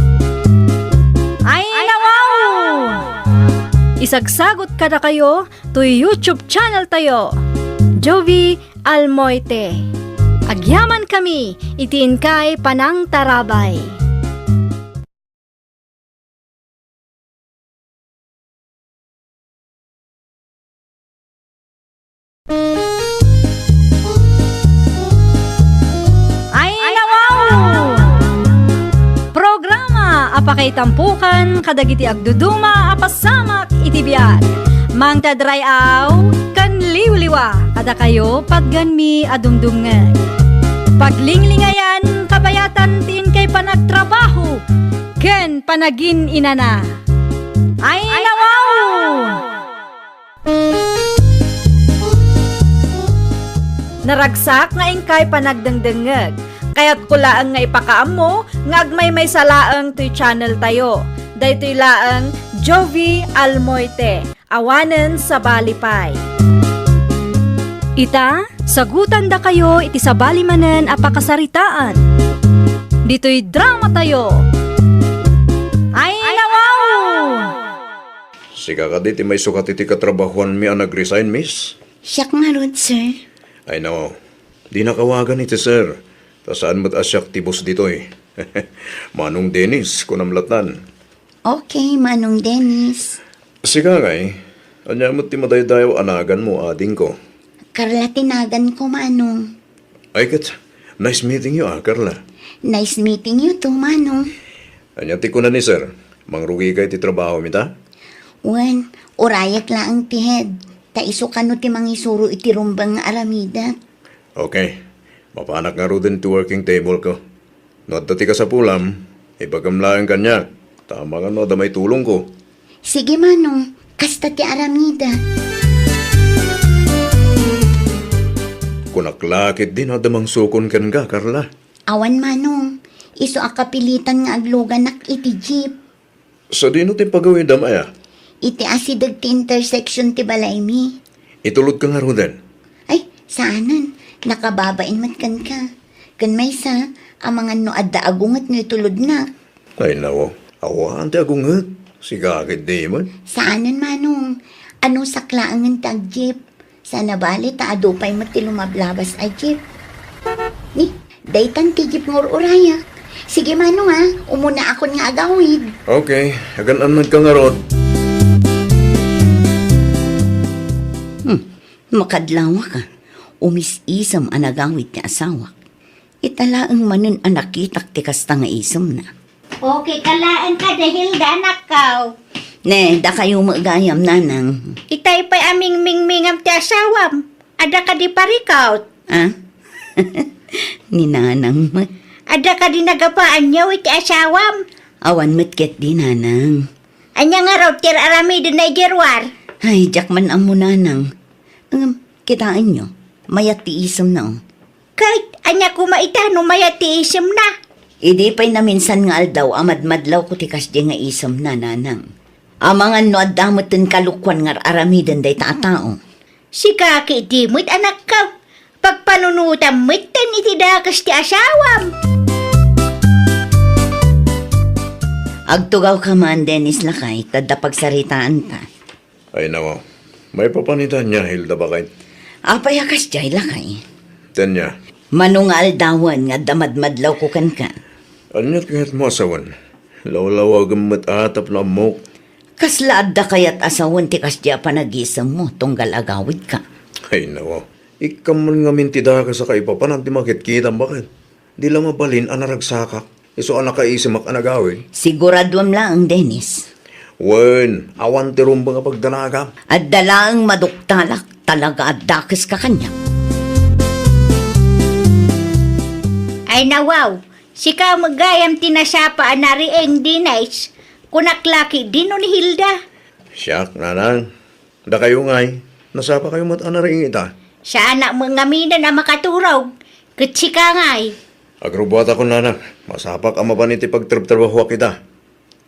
Ay, nawaw! Isagsagot kadakayo toy YouTube channel tayo, Jovie Almoite. Agyamankami iti inkay panangtarabay. Ay, nawaw! Programa a pakaitampokan kadagiti agduduma a pasamak iti biag. Mangted ray-aw ken liwliwa kadakayo, patganmi a dumdumngeg. Paglinglingayan, kabayatan ti inkay panagtrabaho ken panagin-inana. Ay, nawaw! Naragsak nga inkay panagdengdengngeg. Kayatko laeng nga ipakaammo nga agmaymaysa laeng toy channel tayo. Daytoy laeng Jovie Almoite, awanen sabali pay. Ita, sagutandakayo iti sabali manen a pakasaritaan. Ditoy dramatayo. Ay, nawaw! Sika kadi ti maisukat iti katrabahuanmi a nag-resign, miss? Siak ngarud, sir. Ay, no. Dinak awagan iti sir. Ta saan met a siak ti boss ditoy. Manong Dennis, kunam lattan. Okay, Manong Dennis. Sika ngay, ania met ti madaydayaw a naganmo, adingko? Carla ti naganko, Manong. Ay ket, nice meeting you, ah, Carla. Nice meeting you too, Manong. Ania ti kuna ni Sir? Mangrugika iti trabaho mi ta? Wen, urayak laeng ti head. Ta isu kano ti mangisuro iti rumbeng nga aramidek. Okay. Mapanak ngaruden ti working table ko. No adda ti kasapulam, ibagam laeng kaniak. Ta amangan no adda maitulongko. Sige, Manong. Kasta ti aramidek. Kunak la ketdi no adda mangsukon kenka, Carla. Awan, Manong. Isu a kapilitan nga agluganak iti jeep. Sadino ti pagawidam aya? Iti asideg ti intersection ti balaymi. Itulodka ngaruden? Ay, saanen. Nakababain met kenka. Ken maysa, amangan no adda agunget no itulodnak. Ay, nawo. Awan ti agunget. Sika ketdi met. Saanen, Manong. Anusak laengen ti agjeep. Saan a bale ta adu pay met ti lumablabas a jeep. Ni, daytan ti jeep nga ur-urayak. Sige, Manong, a, umunaakon nga agawid. Okay, agan-annadka ngarud. Hmm, makadlawak a. Umis-isem a nagawid ti asawak. Ita laeng manen a nakitak ti kasta nga isemna. Okay ka laeng kadi, Hilda, anakko. Ne, dakayo met gayam, nanang. Itay pay a mingmingmingam ti asawam. Adda kadi parikaw? Ah? Ni nanang met. Adda kadi nagapaanyo iti asawam? Awan met ketdi, nanang. Ania ngarud ti ar-aramidenna idiay ruar? Ay, diak man ammo, nanang. Ngem, kitaenyo, mayat ti isemna, o. Ket ania koma ita no mayat ti isemna? Idi pay naminsan nga aldaw a madmadlawko ti kasdi nga isemna, nanang. Amangan no adda metten kalokuan nga ar-aramiden dayta a tao. Sika ketdi met, anakko. Pagpanunotam metten iti dakes ti asawam. Agtugawka man, Dennis, lakay, ta adda pagsaritaanta. Ay, nawa. Maipapan ita ania, Hilda, baket? Apay a kasdiay, lakay? Ania? Mano nga aldawen nga adda madmadlawko kenka? Ania ti kayatmo a sawen? Lawlawagem met a tapno ammok. Kasla adda kayat a sawen ti kasdiay a panagisemmo tunggal agawidka? Ay, nawa. Ikkam man ngamin ti dakes a kaipapanan ti makitkitam, baket. Di la mabalin a naragsakak, isu a nakaisemak a nagawid. Siguraduem laeng, Dennis. Wen, awan ti rumbeng a pagdanagam. Adda laeng maduktalak, talaga a dakeska kaniak. Ay, nawaw, sika met gayam ti nasapa a nariing, Dennis. Kunak la ketdi no ni Hilda. Siak, nanang. Dakayo ngay, nasapakayo met a nariing ita? Saanak met ngaminen a makaturog, ket sika ngay. Agrubbuatakon, nanang. Masapak a mapan iti pagtrabtrabahuak ita.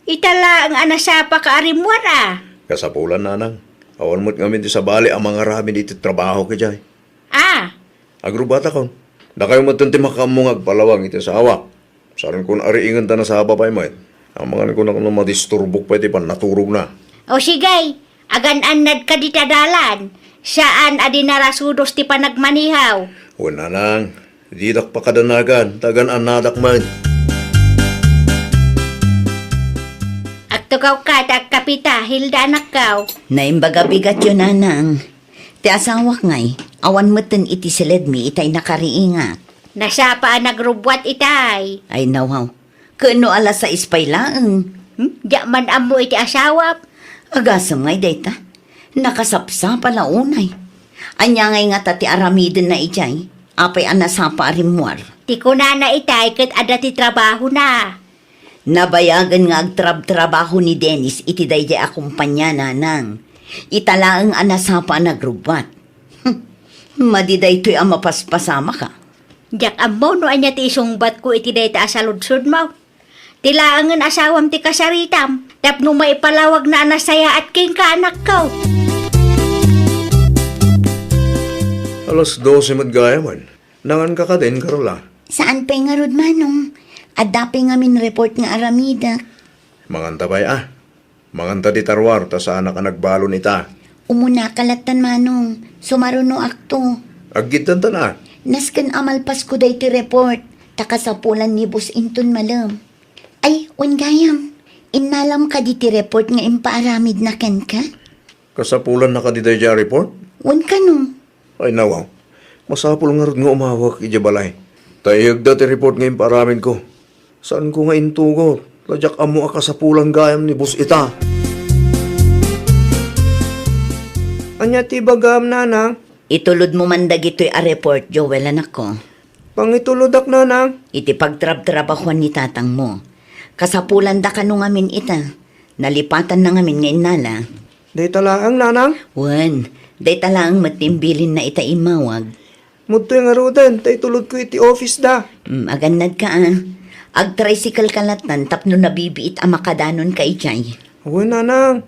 Ita laeng a nasapak a rimmuar a. Kasapulan, nanang. Awan met ngamin ti sabali a mangaramid iti trabahok idiay. Ah. Agrubbuatakon. Dakayo metten ti makaammo nga agpalawag iti asawak. Saankon a riingen ta nasapa pay met. Amangan ko nakano madisturbok pay ti pannaturogna. O sige, agan-annad kadi ta dalan. Saan a di narasudos ti panagmanihaw. Wen, nanang, didak pakadanagan, ta agan-annadak met. Agtugaw ka ta agkapita, Hilda anakkaw. Naimbag a bigatyo, nanang. Ti asawak ngay, awan metten iti siledmi itay nakariingak. Nasapa a nagrubbuat itay. Ay, nawaw. Ken no alas sais pay laeng. Hmm? Diak man ammo iti asawam. Agasem ngay dayta. Nakasapsapa la unay. Ania ngay ngata ti aramidenna idiay? Apay a nasapa a rimmuar? Ti kunana itay ket adda ti trabahona. Nabayagen nga agtrabtrabaho ni Dennis iti daydiay a kumpania, nanang. Ita laeng a nasapa a nagrubbuat. Hmm. Madi daytoy a mapaspasamaka. Diak ammo no ania ti isungbatko iti dayta a saludsodmo. Ti laengen asawam ti kasaritam, tapno maipalawagna a nasayaat kenka, anakko. Alas dose met gayam. Nanganka kadin, Carla? Saan pay ngarud, Manong. Adda pay ngamin report nga aramidek. Manganta pay a. Manganta dita ruar ta saanak a nagbalon ita. Umunaka lattan, Manong. Sumarunoakto. Aggiddantan a. Nasken a malpasko daytoy report, ta kasapulan ni Boss inton malem. Ay, wen gayam. Innalam kadi ti report nga impaaramidna kenka? Kasapulanna kadi daydiay a report? Wen kano. Ay, nawaw. Masapul ngarud nga umawak idiay balay. Ta iyegda ti report nga impaaramidko. Saanko nga intugot. Ta diak ammo a kasapulan gayam ni Boss ita. Ania ti ibagam, nanang? Itulodmo man dagitoy a report, Joel, anakko. Pangitulodak, nanang. Iti pagtrabtrabahuan ni tatangmo. Kasapulanda kano ngamin ita. Nalipatanna ngamin nga innala. Dayta laeng, nanang? Wen, dayta laeng met ti imbilinna ita immawag. Mudtoy ngaruden, ta itulodko iti office da. Mm, agannadka a. Agtricycle ka lattan tapno nabibiit a makadanonka idiay. Wen, nanang.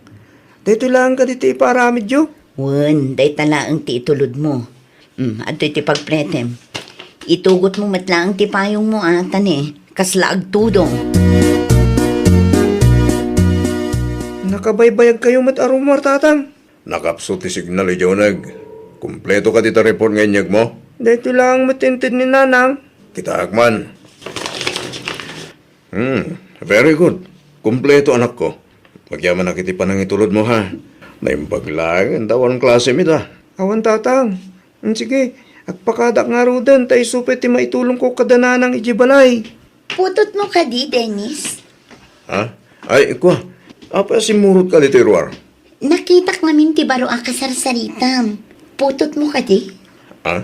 Daytoy laeng kadi ti ipaaramidyo? Wen, dayta laeng ti itulodmo. Mm, adtoy ti pagpretem. Itugotmo met laeng ti payongmo a, ta ne, kasla agtudong. Nakabaybayagkayo met a rummuar, tatang. Nakapsut ti signal idiay uneg. Kumpleto kadi ta report nga inyegmo? Daytoy laeng met inted ni nanang. Kitaek man. Hmm, very good. Kumpleto, anakko. Agyamanak iti panangitulodmo, ha? Naimbag laeng, ta awan klasem ita. Awan, tatang. Hmm, sige, agpakadak ngaruden, ta isu pay ti maitulongko kada nanang idiay balay. Putotmo kadi, Dennis? Ha? Ay, kua, apay a simmurot ka ditoy ruar? Nakitak ngamin ti baro a kasarsaritam. Putotmo kadi? Ha?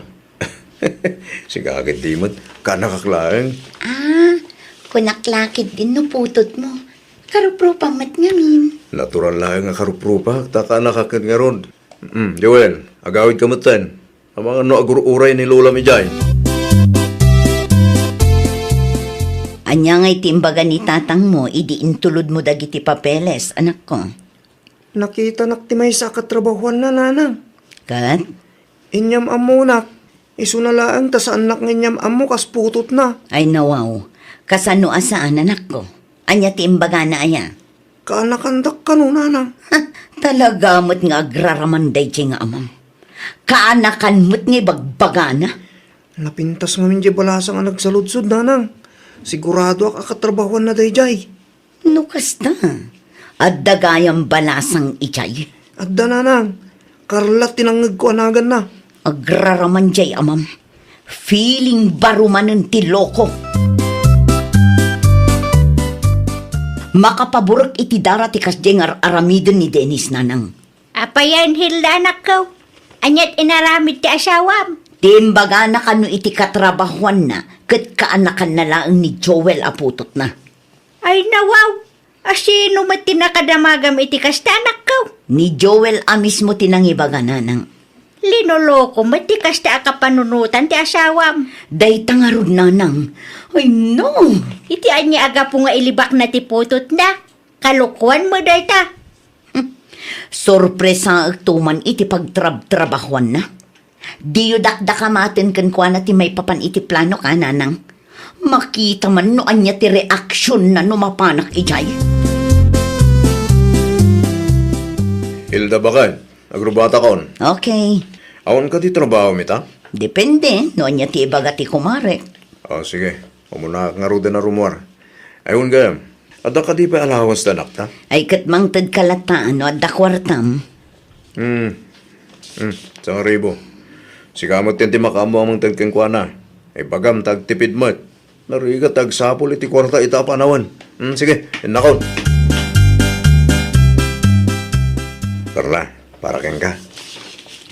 Sika ketdi met, kaanakak laeng. Ah, kunak la ketdin no putotmo. Karuprupam met ngamin. Natural laeng a karuprupak, ta kaanakak ket ngarud. Mm, Joel, agawidka metten. Amangan no agur-uray ni lolam idiay. Ania ngay ti imbaga ni tatangmo idi intulodmo dagiti papeles, anakko? Nakitanak ti maysa a katrabahuanna, nanang. Ket? Inyam-ammonak. Isuna laeng ta saannak nga inyam-ammo kas putotna. Ay, nawaw. Kasano a saan, anakko? Ania ti imbagana aya? Kaanakandak kano, nanang. Ha, talaga met nga agraraman daydiay nga amam. Kaanakan met nga ibagbagana. Napintas ngamin diay balasang a nagsaludsod, nanang. Siguradoak a katrabahuanna daydiay. No kasta, adda gayam balasang idiay? Adda, nanang. Carla ti nangngegko a naganna. Agraraman diay amam. Feeling baro manen ti loko. Makapaburek iti dara ti kasdiay nga ar-aramiden ni Dennis, nanang. Apayen, Hilda, anakko? Aniat inaramid ti asawam? Ti imbagana kano iti katrabahuanna ket kaanakanna laeng ni Joel a putotna. Ay, nawaw! A sino met ti nakadamagam iti kasta, anakko? Ni Joel a mismo ti nangibaga, nanang. Linoloko met ti kasta a kapanunotan ti asawam. Dayta ngarud, nanang. Ay, no! Iti ania a gapu nga ilibakna ti putotna? Kalokuan met dayta. Hmm. Sorpresaek to man iti pagtrabtrabahuanna. Diyo dakdakamaten kenkuana ti maipapan iti plano ka, nanang. Makita man no ania ti reaksionna no mapanak idiay. Hilda, baken. Agrubatakon. Okay. Awan kadi trabahom ita? Depende no ania ti ibaga ti kumarek. Ah, sige. Umunaak ngaruden a rummuar. Ay, wen gayam. Adda kadi pay allowance ti anakta? Ay, ket mangtedka latta no adda kuartam. Hmm. Hmm. Sangribu. Sika met ti makaammo a mangted kenkuana. Ibagam ta agtipid met. Narigat, agsapul iti kuarta ita a panawen. Hmm, sige, innakon. Carla, para kenka.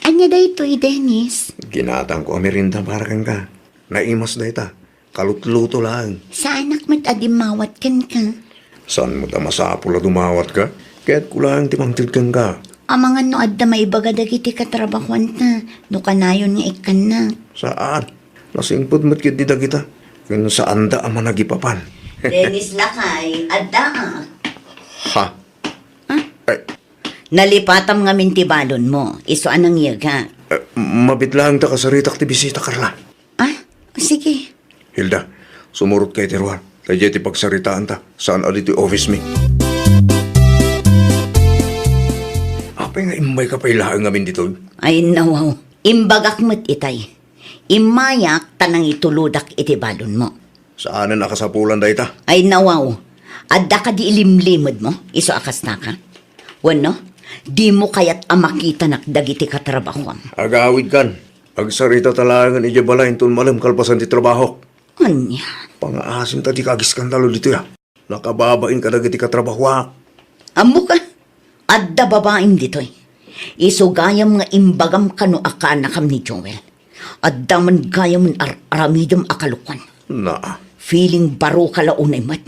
Ania daytoy, Dennis? Ginatangko a merienda para kenka. Naimas dayta. Kalutluto laeng. Saanak met a dimmawat kenka. Saan met a masapul a dumawat ka? Kayatko laeng ti mangted kenka. Amangan no adda maibaga dagiti katrabahuanta, no kanayon nga ikkannak. Saan. Nasingpet met ketdi dagita. Ken saanda a managipapan. Dennis lakay, addaak. Ha? Ah? Ay. Nalipatam ngamin ti balonmo, isu a nangyegak. Eh, mabit laeng ta kasaritak ti bisita, Carla. Ah? Sige. Hilda, sumurot ka iti ruar. Daydiay ti pagsaritaanta. Saan a ditoy office mi. Apay nga immayka pay laeng ngamin ditoy? Ay, nawaw. Imbagak met itay. Immayak ta nangitulodak iti balonmo. Saanen a kasapulan dayta? Ay, nawaw. Adda kadi ilimlimedmo, isu a kastaka? Wenno, dimo kayat a makitanak dagiti katrabahuam? Agawidkan. Agsaritata laengen idiay balay inton malem kalpasan ti trabahok. Ania? Pangaasim ta dika agiskandalo ditoy, a. Nakababain kadagiti katrabahuak. Ammoka, adda babaim ditoy. Isu gayam nga imbagam kano a kaanakam ni Joel. Adda man gayam ar-aramidem a kalokuan. Naa. Feeling baro ka la unay met.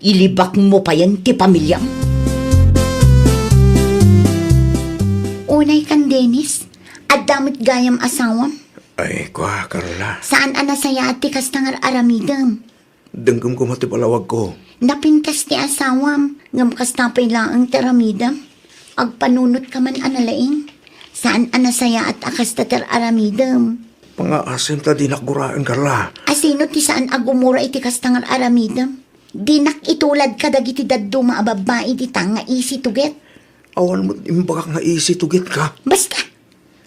Ilibakmo payen ti pamiliam. Unay kan Dennis, adda met gayam asawam. Ay, kua, Carla. Saan a nasayaat ti kasta nga ar-aramidem? Denggem koma ti palawagko. Napintas ti asawam, ngem kasta pay laeng ti aramidem. Agpanunot ka man a nalaing. Saan a nasayaat a kasta ti aramidem. Pangaasim ta dinak guraen, Carla. A sino ti saan a gumura iti kasta nga aramidem? Dinak itulad kadagiti dadduma a babbai dita nga isi to get. Awan met imbagak nga isi to get ka. Basta,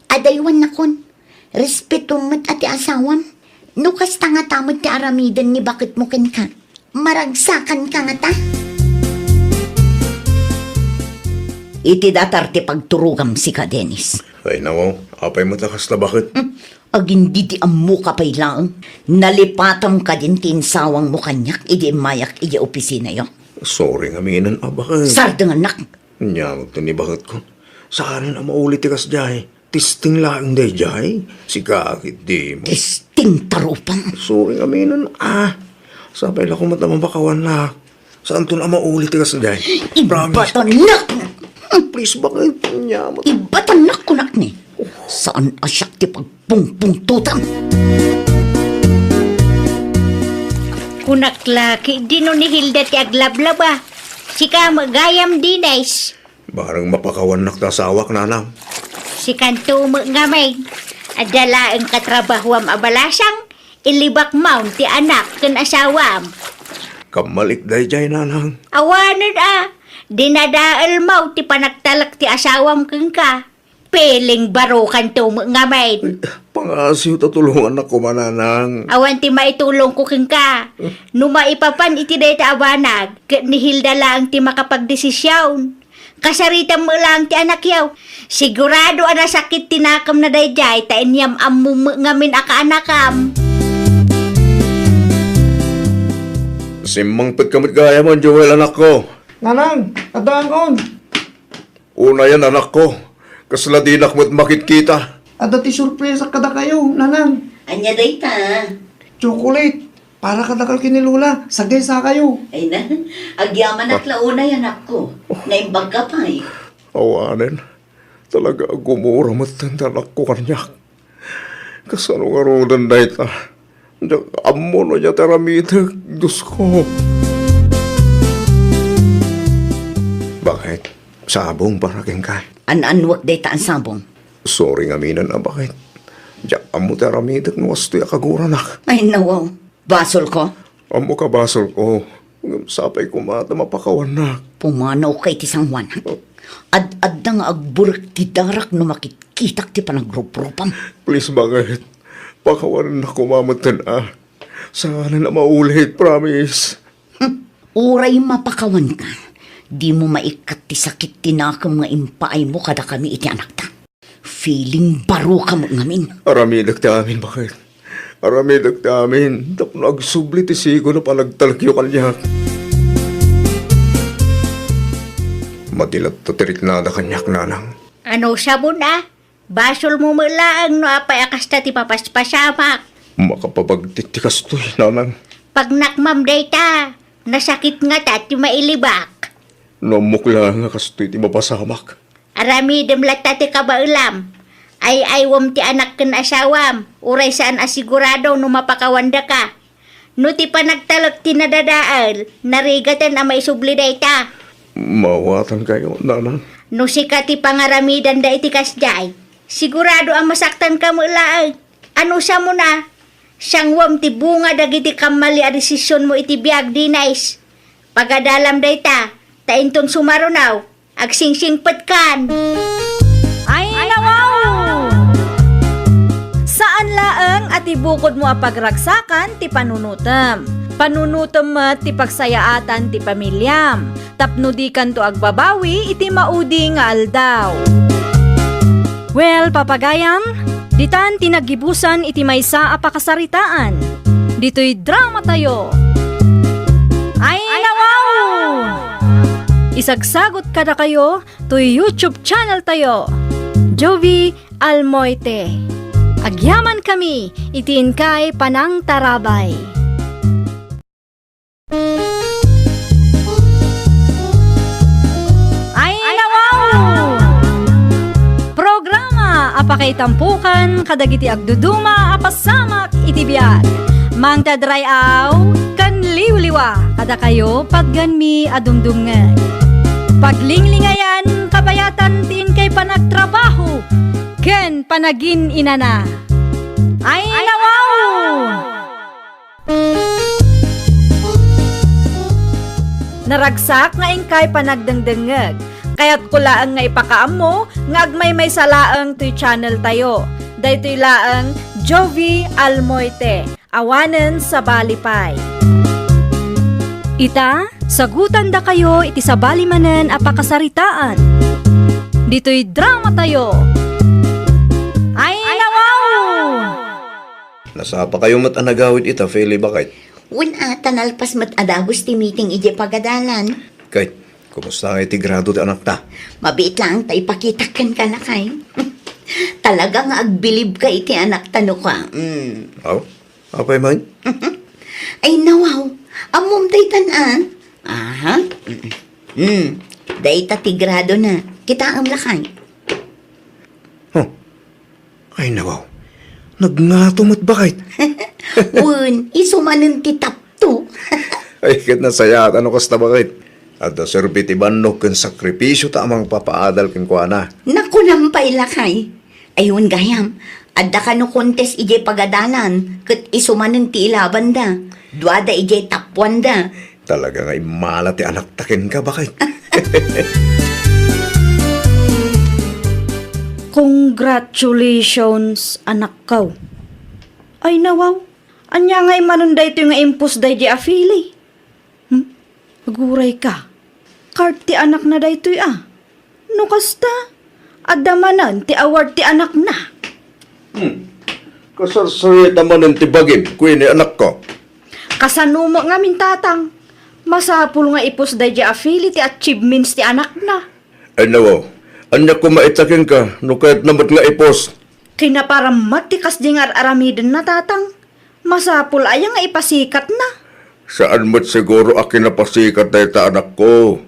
adaywannakon. Respetom met a ti asawam. No kasta ngata met ti aramiden ni baketmo kenka, maragsakanka ngata? Iti datar ti pagturogam sika, Dennis. Ay, nawaw. Apay met a kasta baket? Hmm. Agingga ti ammoka pay laeng. Nalipatam kadin ti insawangmo kaniak idi immayak idiay opisinayo. Sorry ngaminen a baket. Sardengannak. Ania met ti ni baketko? Saanen a mauli ti kasdiay. Testing laeng daydiay. Sika ketdin. Testing ta rupam. Sorry ngaminen, ah. Sapay la koma ta mapakawannak. Saanton a mauli ti kasdiay. Promise. Ibatannak. Please, baket? Ania met? Ibatannak, kunak ni. Saan a siak ti pagpungpungtotam? Kunak la, ketdin no ni Hilda ti aglablaba. Sika met gayam, Dennis. Bareng mapakawannak ta asawak, nanang. Sikanto met ngamin. Adda laeng katrabahuam a balasang, ilibakmon ti anak ken asawam. Kammalik daydiay, nanang. Awanen a, dinadaelmo ti panagtalek ti asawam kenka. Feeling barokanto met ngamin. Pangaasim ta tulongannak koma, nanang. Awan ti maitulongko kenka. No maipapan iti dayta a banag, ket ni Hilda laeng ti makapagdesision. Kasaritam met laeng ti anakyo. Sigurado a nasakit ti nakemna daydiay ta inyam-ammom met ngamin a kaanakam. Simmangpetka met gayam, Joel, anakko. Nanang, addaakon. Unayen, anakko. Kasla dinak met makitkita. Adda ti surpresak kadakayo, nanang. Ania dayta? Chocolate. Para kadakayo ken ni Lola, saggaysakayo. Ay na, agyamanak la unay, anakko. Naimbagka pay. Awanen. Talaga a gumura metten ti anakko kaniak. Kasano ngaruden dayta? Diak ammo no ania ti aramidek, Diosko. Bakit? Sabong para kenka? An-annuek dayta a sabong. Sorry ngamin a bakit. Diak ammo ti aramidek no kastoy a kaguranak. Ay, nawaw. Basolko? Ammok a basolko. Ngem sapay koma ta mapakawannak. Pumanawka iti San Juan. Ad-adda nga agburek ti darak no makitkitak ti panagruprupam. Please, bakit? Pakawanennak koma metten a. Saanen a maulit, promise. Hmm. Uray mapakawanka, dimo maikkat ti sakit ti nakem nga impaaymo kadakami iti anakta. Feeling baro ka met ngamin. Aramidek ti amin, bakit? Aramidek ti amin tapno agsubli ti sigon a panagtalekyo kaniak. Mati latta ti riknada kaniak, nanang. Ano sabon a? Basolmo met laeng no apay a kasta ti papaspasamak. Makapabagtit ti kastoy, nanang. Pagnakmam dayta, nasakit ngata ti mailibak. No ammok laeng a kastoy ti mapasamak. Aramidem latta ti kabaelam. Ay-aywem ti anak ken asawam, uray saan a sigurado no mapakawandaka. No ti panagtalek ti nadadael, narigaten a maisubli dayta. Mawatankayo, nanang. No sika ti pangaramidanda iti kasdiay, sigurado a masaktanka met laeng. Ano samon a? Sanguem ti bunga dagiti kammali a desisionmo iti biag, Denise. Pagadalam dayta, ta inton sumarunaw, agsingsingpetkan. Ay, nawaw! Saan laeng a ti bukodmo a pagragsakan ti panunotem. Panunotem met ti pagsayaatan ti pamiliam, tapno dikanto agbabawi iti maudi nga aldaw. Well, papagayam, ditan ti naggibusan iti maysa a pakasaritaan. Ditoy dramatayo. Ay, nawaw! Isagsagot kadakayo toy YouTube channel tayo, Jovie Almoite. Agyamankami iti inkay panangtarabay. Ay, nawaw! Programa a pakaitampokan kadagiti agduduma a pasamak iti biag. Mangted ray-aw ken liwliwa kadakayo patgenmi a dumdumngeg. Paglinglingayan kabayatan ti inkay panagtrabaho ken panagin-inana. Ay, nawaw! Naragsak nga inkay panagdengdengngeg. Kayatko laeng nga ipakaammo nga agmaymaysa laeng toy channel tayo. Daytoy laeng Jovie Almoite, awanen sabali pay. Ita, sagutandakayo iti sabali manen a pakasaritaan. Ditoy dramatayo. Ay, nawaw! Nasapakayo met a nagawid ita, Feli, bakit? Wen a, ta nalpas met a dagus ti meeting idiay pagadalan. Kay, kumusta nga iti grado ti anakta? Mabiit laeng ta ipakitak kenka, lakay. Talaga nga agbilibka iti anakta, no ka. Mm. Aw, apay man? Ay, nawaw. Ammom daytan a? Aha. Mm. Mm. Dayta ti gradona. Kitaem, lakay. Huh. Ay, nawaw. Nagngato met, bakit? Wen, isu manen ti tapto. Ay, ket nasayaat no kasta, bakit? Adda serbi ti bannok ken sakripisio ta a mangpapaadal kenkuana. Nakunam pay, lakay. Ay, wen gayam, adda kano contest idiay pagadalan, ket isu manen ti ilabanda. Duada idiay tapuanda. Talaga nga immala ti anakta kenka, bakit? Congratulations, anakko. Ay, nawaw. Ania nga immanon daytoy nga impus daydi a Feli? Hmm? Agurayka. Card ti anakna daytoy a. No kasta, adda manen ti award ti anakna. Hmm. Kasarsarita manen ti bagim, kuini, anakko. Kasano met ngamin, tatang? Masapul nga ipus daydi a Feli ti achievements ti anakna. Ay, nawaw. Ania koma ita kenka, no kayatna met nga ipus? Kinaparammat ti kasdi nga ar-aramidenna, tatang. Masapul aya nga ipasikatna? Saan met siguro a kinapasikat dayta, anakko.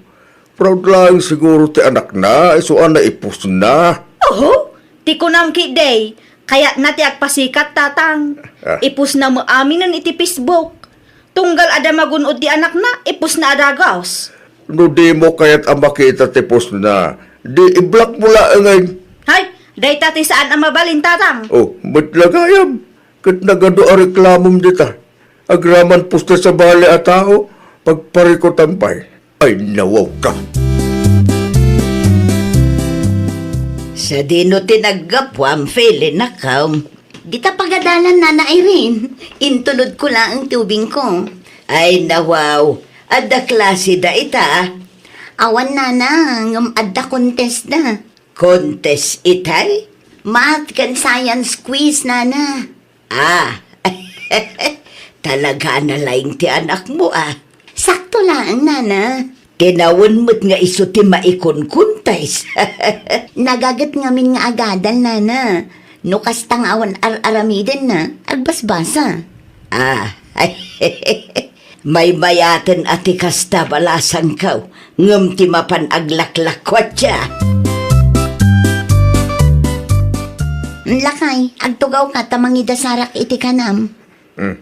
Proud laeng siguro ti anakna, isu a naipusna. Oh? Ti kunam ketdi, kayatna ti agpasikat, Tatang. Ah. Ipusna met aminen iti Facebook. Tunggal adda magun-od ti anakna, ipusna a dagus. No dimo kayat a makita ti postna, di i-block mo laengen. Hay, dayta ti saan a mabalin, Tatang. Oh, met la gayam. Ket nagadu a reklamom dita. Agraman posta sa bali a tao, pagparikutan pay. Ay, nawawka. Sadino ti naggapuam, Feli, nakam? Dita pagadalan, Nana Irene. Intulodko laeng ti ubingko. Ay, nawaw. Adda klase da ita. Awan, Nana, ngem adda contest da. Contest itay? Math ken science quiz, Nana. Ah, talaga a nalaing ti anakmo, ah. Sakto laeng, Nana. Tinawen met nga isu ti maikunkuntes. Nagaget ngamin nga agadal, Nana. No kasta nga awan ar-aramidenna, agbasbasa. Ah, maymayaten a ti kasta, balasangko, ngem ti mapan aglaklakkuatda. Lakay, agtugawka ta mangidasarak iti kanam. Hmm.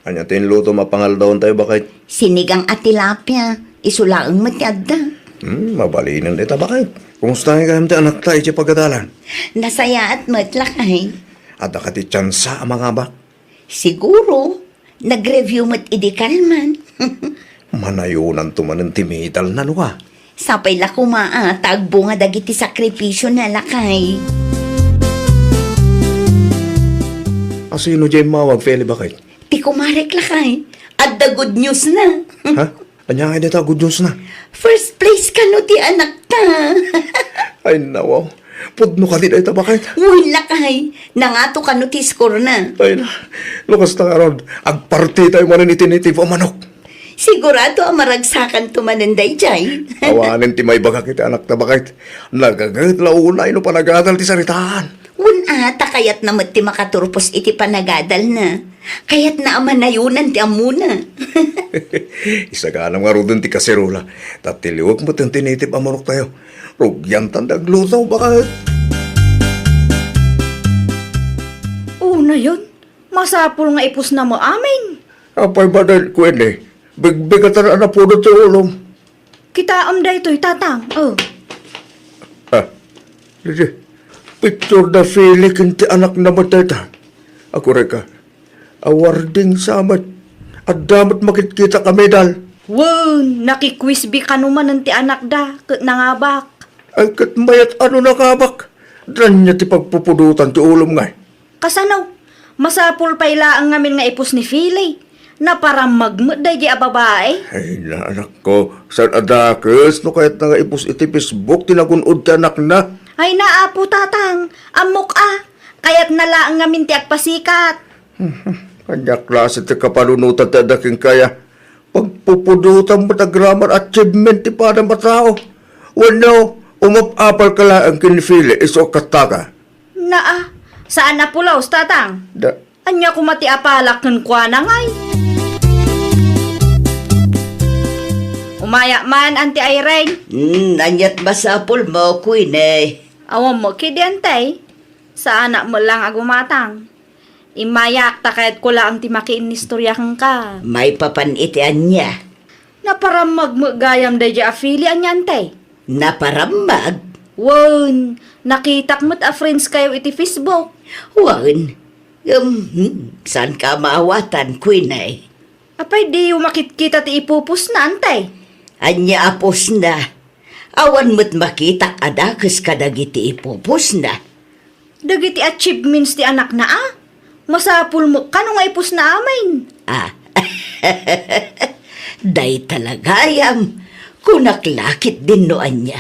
Ania ti inlutom a pangaldawantayo, baket? Sinigang a tilapia. Isu laeng met ti adda. Hmm, mabalinen dayta, baket. Kumusta ngay gayam ti anakta iti pagadalan? Nasayaat met, lakay. Adda kadi tiansa a mangabak? Siguro. Nag-review met idi kalman. Manayonanto manen ti medalna, no ka? Sapay la koma a ta agbunga dagiti sakripisiona, lakay. A, sino diay immawag, Feli, baket? Ti kumarek, lakay. Adda good news na. Ha? Ania ngay dayta a good news na? First place kano ti anakta. Ay, nawaw. Pudno kadi dayta, baket? Wen, lakay. Nangato kano ti score na. Ay na. No kasta ngarud, agpartitayo manen iti native a manok. Sigurado a maragsakanto manen daydiay. Awanen ti maibagak iti anakta, baket. Nagaget la unay no panagadal ti saritaan. Wen a, ta kayatna met ti makaturpos iti panagadalna. Kayatna a manayonan ti ammona. Isaganam ngaruden ti kaserola, ta tiliwek met ti native a manoktayo. Rugiantan ti agluto, baket. Unayon, masapul nga ipusna met amin. Apay baden, Queenie? Bigbigatan a napudot ti ulom. Kitaem daytoy, Tatang. Oh. Ah, didi. Picture da Feli ken ti anakna met dayta. Akurayka. Awarding sa met. Adda met makitkitak a medal. Wen, nakikwizbi kano manen ti anakda, ket nangabak. Ay, ket mayat a no nangabak. Ania ti pagpupudotan ti ulom ngay? Kasano? Masapul pay laeng ngamin nga ipus ni Feli. Naparammag met daydiay a babai. Ay, naanakko, saan a dakes no kayatna nga ipus iti Facebook ti nagun-od ti anakna? Ay, na, Apo Tatang, ammok a. Kayatna laeng ngamin ti agpasikat. Ania klase ti kapanunotan ti adda kenka? Pagpupudotam met a grammar achievement ti padam a tao. Wenno, umap-apalka laeng ken ni Feli isu a kastaka? Naa, saan a pulos, Tatang. Da- Ania koma ti apalak kenkuana ngay? Umayak man, Auntie Irene. Hmm, aniat masapulmo, Queenie? Awan mo kidi, Auntie. Saanak met lang a gumatang. Immayak ta kayatko laeng ti makiinnistoria kenka. Maipapan iti ania? Naparammag met gayam daydiay a Feli, ania, Auntie? Naparammag? Wen, nakitak met a friends kayo iti Facebook. Wen, ngem, hmm, saanka a maawatan, Queenie? Apay diyo makitkita ti ipupusna, Auntie? Ania a pusna? Awan met makitak a dakes kadagiti ipupusna. Dagiti achievements ti anakna a? Masapul met kano nga ipusna amin. Ah. Dayta la gayam. Kunak la ketdin no ania.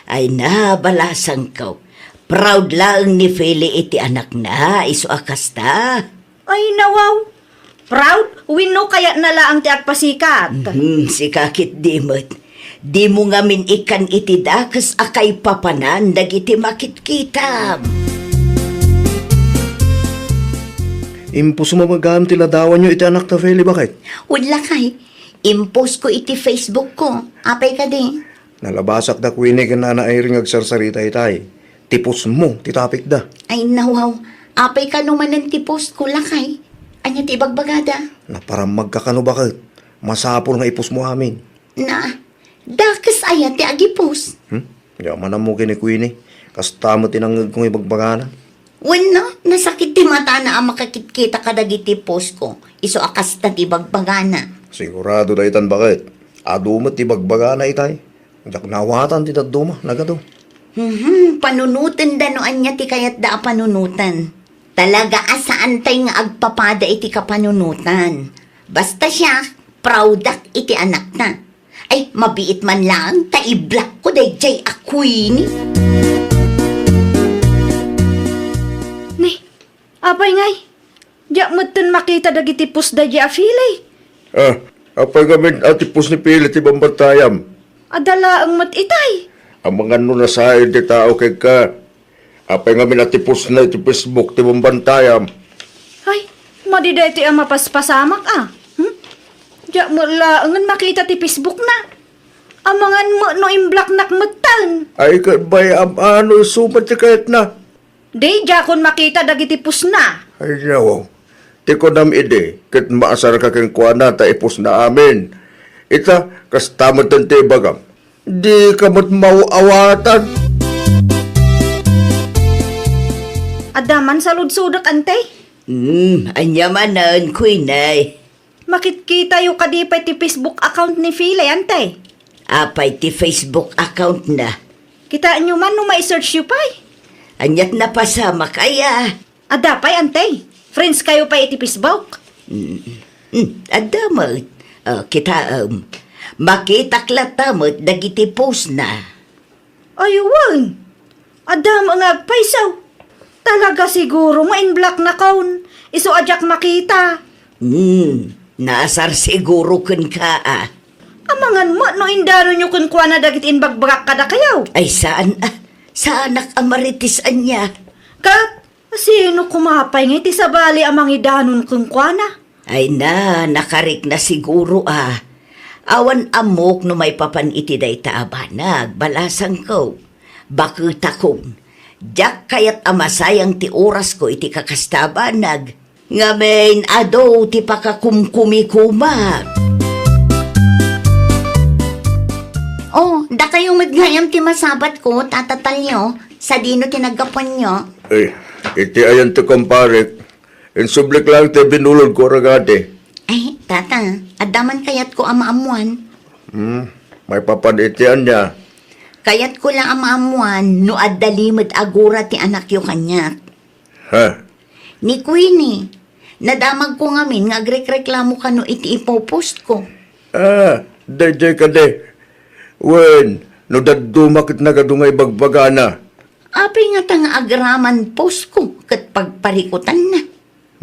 Ay na, balasangko. Proud laeng ni Feli iti anakna, isu a kasta. Ay, nawaw. Proud? Wenno kayatna laeng ti agpasikat? Mhm, sika ketdi met. Dimo ngamin ikkan iti dakes a kaipapanan dagiti makitkitam. Impusmo gayam ti ladawanyo iti anakta, Feli, baket? Wen, lakay. Imposko iti Facebook ko. Apay kadi? Nalabasak da Queenie ken Nana Irene nga agsarsarita itay. ti postmo ti topicda. Ay, nawaw. Apay kano manen ti postko, lakay? Ania ti ibagbagada? Naparammagka kano baket? Masapul nga i-postmo amin. Na, dakes aya ti agi-post? Hmm? Di man ammo ken ni Queenie. Kasta met ti nangngegko nga ibagbagana. Wenno, nasakit ti matana a makakitkita kadagiti postko. Isu a kasta ti ibagbagana. Sigurado daytan baket. Adu met ti ibagbagana itay. Diak naawatan ti dadduma, nagadu. Mhm, panunotenda no ania ti kayatda a panunotan. Talaga a saantay nga agpapada iti kapanunotan. Basta siak, proud-ak iti anakta. Ay, mabiit man laeng ta i-blockko daydiay a Queenie. Ni, apay ngay? Diak metten makita dagiti post daydiay a Fili. Ah, apay ngamin a ti post ni Fili ti bambantayam? Adda laeng met itay. Amangan no nasaen ti tao kenka. Apay ngamin a ti postna iti Facebook ti bambantayam? Ay, madi daytoy a mapaspasamak, a. Hmm? Diak met laengen makita ti Facebookna. Amangan met no imblocknak metten. Ay, ket bay-am a no isu met ti kayatna. Di, diakon makita dagiti postna. Ay, yaw. Ti kunam idi, ket maasarka kenkuana ta i-postna amin. Ita, kasta metten ti ibagam. Dika met maaw-awatan. Adda man saludsodek, ante? Hmm, ania manen, Queenie? Makitkitayo kadi pay ti Facebook account ni Fili, ante? Apay ti Facebook account na? Kitaenyo man no mai-searchyo pay. Aniat napasamak aya? Adda pay, ante? Friends kayo pay iti Facebook? Mm, mm, adda met. Ah, kitaem. Makitak latta met dagiti post na. Ay, wen. Adda met nga agpayso. Talaga siguro nga inblocknakon. Isu a diak makita. Hmm, naasar siguro kenka, a. Amangan met no indanonyo kenkuana dagiti inbagbagak kadakayo. Ay, saan, a. Saanak a Marites ania. Ket, sino koma pay nga iti sabali a mangidanon kenkuana? Ay na, nakarikna siguro, a. Awan ammok no maipapan iti dayta a banag, balasangko. Baketakon, diak kayat a masayang ti orasko iti kakasta a banag. Ngamin, adu ti pakakumkumikomak. Oh, dakayo met gayam ti masabatko, Tata Talio, sadino ti naggapuanyo? Ay, iti ayan ti kumparek, insublik laeng ti binulodko a ragadi. Ay, Tata, adda man kayatko a maammuan. Hmm, maipapan iti ania? Kayatko la a maammuan no adda limed a gura ti anakyo kaniak. Ha? Ni Queenie, nadamagko ngamin nga agrekreklamo kano iti ipopostko. Ah, daydiay kadi. Wen, no dadduma ket nagadu nga ibagbagana. Apay ngata nga agraman postko ket pagparikutanna?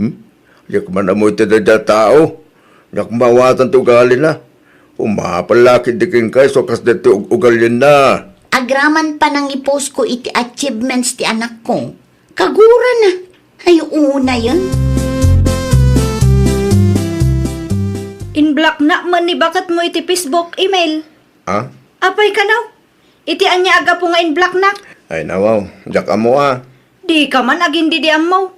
Hmm? Diak man ammo iti daydiay a tao. Diak maawatan ti ugalina. Umapal la ketdi kenka isu a kas daytoy ug-, ugalinna. Agraman panangipostko iti achievements ti anakko. Kagurana. Ay, unayen. Inblocknak met ni baketmo iti Facebook, Emil. Ha? Apay kano? Iti ania a gapu nga inblocknak? Ay, nawaw. Diak ammo, a. Dika man agin-idi ammo.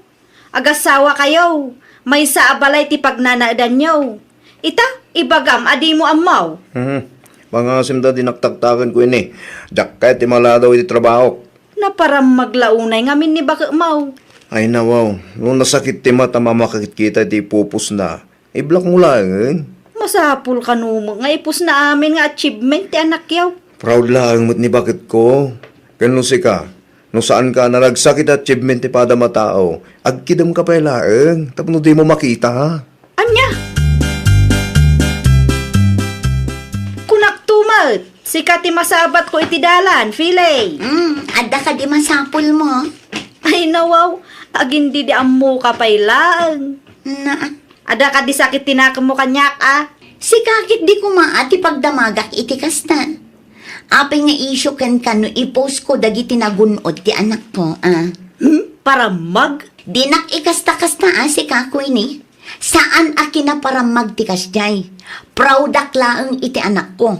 Agasawa kayo. Maysa a balay ti pagnanaedanyo. Ita, ibagam a dimo ammo. Hmm. Pangasim ta dinak taktaken, Queenie. Diak kayat ti maladaw iti trabahok. Naparammag la unay ngamin ni baketmo. Ay, nawaw. No nasakit ti mata a makakitkita iti ipupostna, iblockmo laengen. Masapul kano met nga ipostna amin nga achievement ti anakyo. Proud laeng met ni baketko. Ken no sika, no saanka a naragsak iti achievement ti padam a tao, agkidemka pay laeng tapno dimo makita. Ania? Kunakto met, sika ti masabatko iti dalan, Fili. Hmm, adda kadi masapulmo? Ay, nawaw, agin-idi ammoka pay laeng. Na, Adda kadi sakit ti nakemmo kaniak, a? Sika ketdi koma a ti pagdamagak iti kasta. Apay nga isyu kenka no ipostko dagiti nagun-od ti anakko, a? Hmm? Parammag? Dinak ikasta-kasta a sika, Queenie. Saan a kinaparammag ti kasdiay. Proudak laeng iti anakko.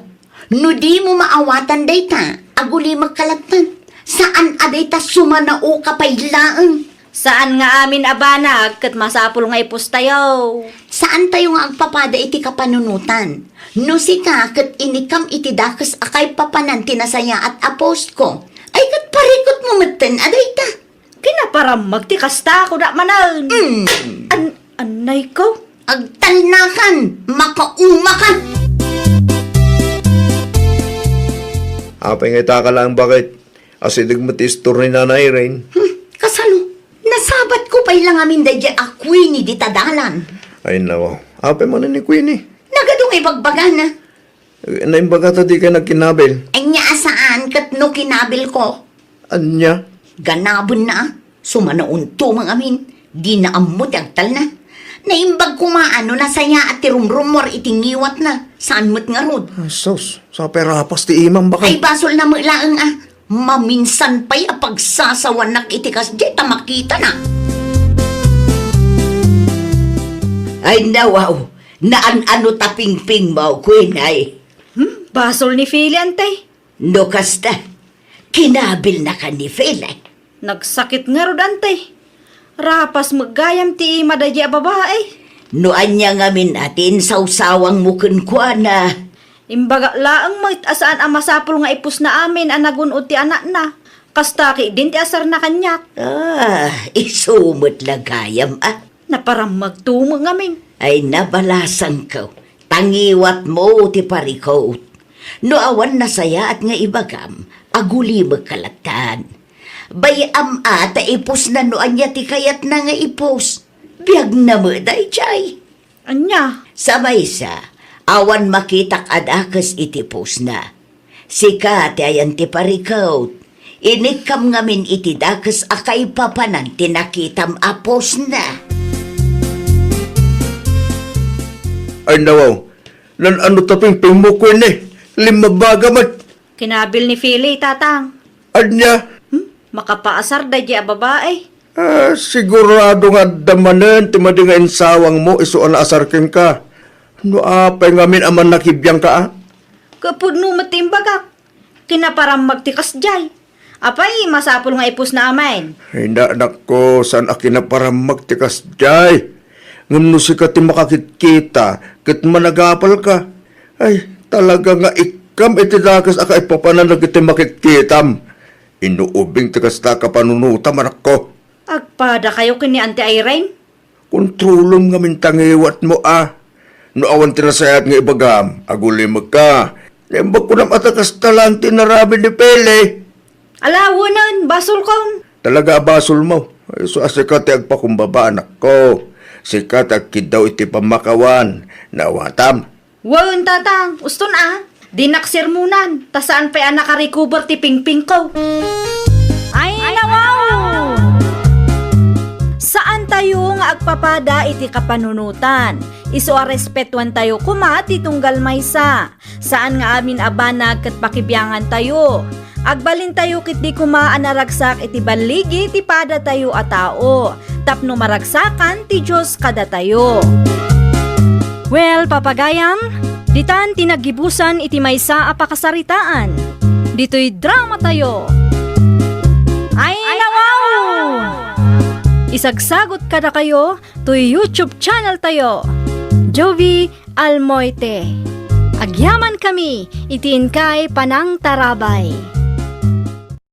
No dimo maawatan dayta, agulimekka latta. Saan a dayta, sumanaoka pay laeng. Saan nga amin a banag ket masapul nga ipustayo. Saantayo nga agpapada iti kapanunotan. No sika ket inikkam iti dakes a kaipapanan ti nasayaat a postko, ay ket parikutmo metten a dayta. Kinaparammag ti kasta, kunak manen. Mm. An-, annayko? Agtalnakan, makaumakan. Apay nga ita ka laeng baket? Asideg met ti istor ni Nanay Irene. Hmm, kasano? Nasabatko pay la ngamin daydiay a Queenie dita dalan. Ay, nawaw. Apay manen ni Queenie? Nagadu nga ibagbagana. Naimbagata dikay nagkinabil. Ania a saan ket no kinabilko? Ania? Ganabenna, a. Sumanaonto met ngamin. Dina ammo ti agtalna. Naimbag koma a no nasayaat ti rumrummuar iti ngiwatna. Saan met ngarud. Ah, sus, sapay rapas ti imam, baket. Ay, basolna met laeng, a. Maminsan pay a pagsasawanak iti kasdiay ta makitana. Ay, nawaw, naan-ano ta pingpingmo, Queenie, ay. Hmm, basol ni Philly, anti. No kasta, kinabilnaka ni Philly. Nagsakit ngarud, anti. Rapas met gayam ti ima daydiay a babai. No ania ngamin a ti insawsawangmo kenkuana? Imbagak laeng met a saan a masapul nga ipusna amin a nagun-od ti anakna. Kasta ketdin ti asarna kaniak. Ah, isu met la gayam, a. Naparammagto met ngamin. Ay, nabalasangko. Ta ngiwatmo ti parikut. No awan nasayaat nga ibagam, agulimekka lattan. Bay-am a ta ipusna no ania ti kayatna nga ipus. Biagna met daydiay. Ania? Sa maysa, awan makitak a dakes iti pusna. Sika ti ayan ti parikut. Inikkam ngamin iti dakes a kaipapanan ti nakitam a pusna. Ay, nawaw, naan-ano ta pingpingmo, Queenie? Limmabaga met. Kinabil ni Philly, Tatang. Ania? Hmm? Makapaasar daydiay a babai. Ah, sigurado nga adda manen ti madi nga insawangmo isu a naasar kenka. No apay ngamin a mannakibiangka, a? Ket pudno met ti imbagak. Kinaparammag ti kasdiay. Apay, masapul nga ipusna amin? Ay, na-, anakko, saan a kinaparammag ti kasdiay. Ngem no sika ti makakitkita, ket managapalka. Ay, talaga nga ikkam iti dakes a kaipapanan dagiti makitkitam. Inuubing ti kasta a kapanunotam, anakko. Agpadakayo ken ni Auntie Irene? Kontrolom ngamin ta ngiwatmo, a. No awan ti nasayaat nga ibagam, agulimekka. Naimbag kunam a ta kasta laeng ti inaramid ni Philly. Ala, wenen, basolkon. Talaga a basolmo. Isu a sika ti agpakumbaba, anakko. Sika ti agkiddaw iti pammakawan. Naawatam? Wen, Tatang, uston a. Dinak sermonan, ta saan pay a nakarecover ti pingpingko. Ay, nawaw! Saantayo nga agpapada iti kapanunotan. Isu a respetuantayo koma ti tunggal maysa. Saan nga amin a banag ket pakibiangantayo. Agbalintayo ketdi koma a naragsak iti balligi ti padatayo a tao, tapno maragsakan ti Dios kadatayo. Well, papagayam, ditan ti naggibusan iti maysa a pakasaritaan. Ditoy dramatayo. Ay, nawaw! Isagsagot kadakayo toy YouTube channel tayo, Jovie Almoite. Agyamankami iti inkay panangtarabay.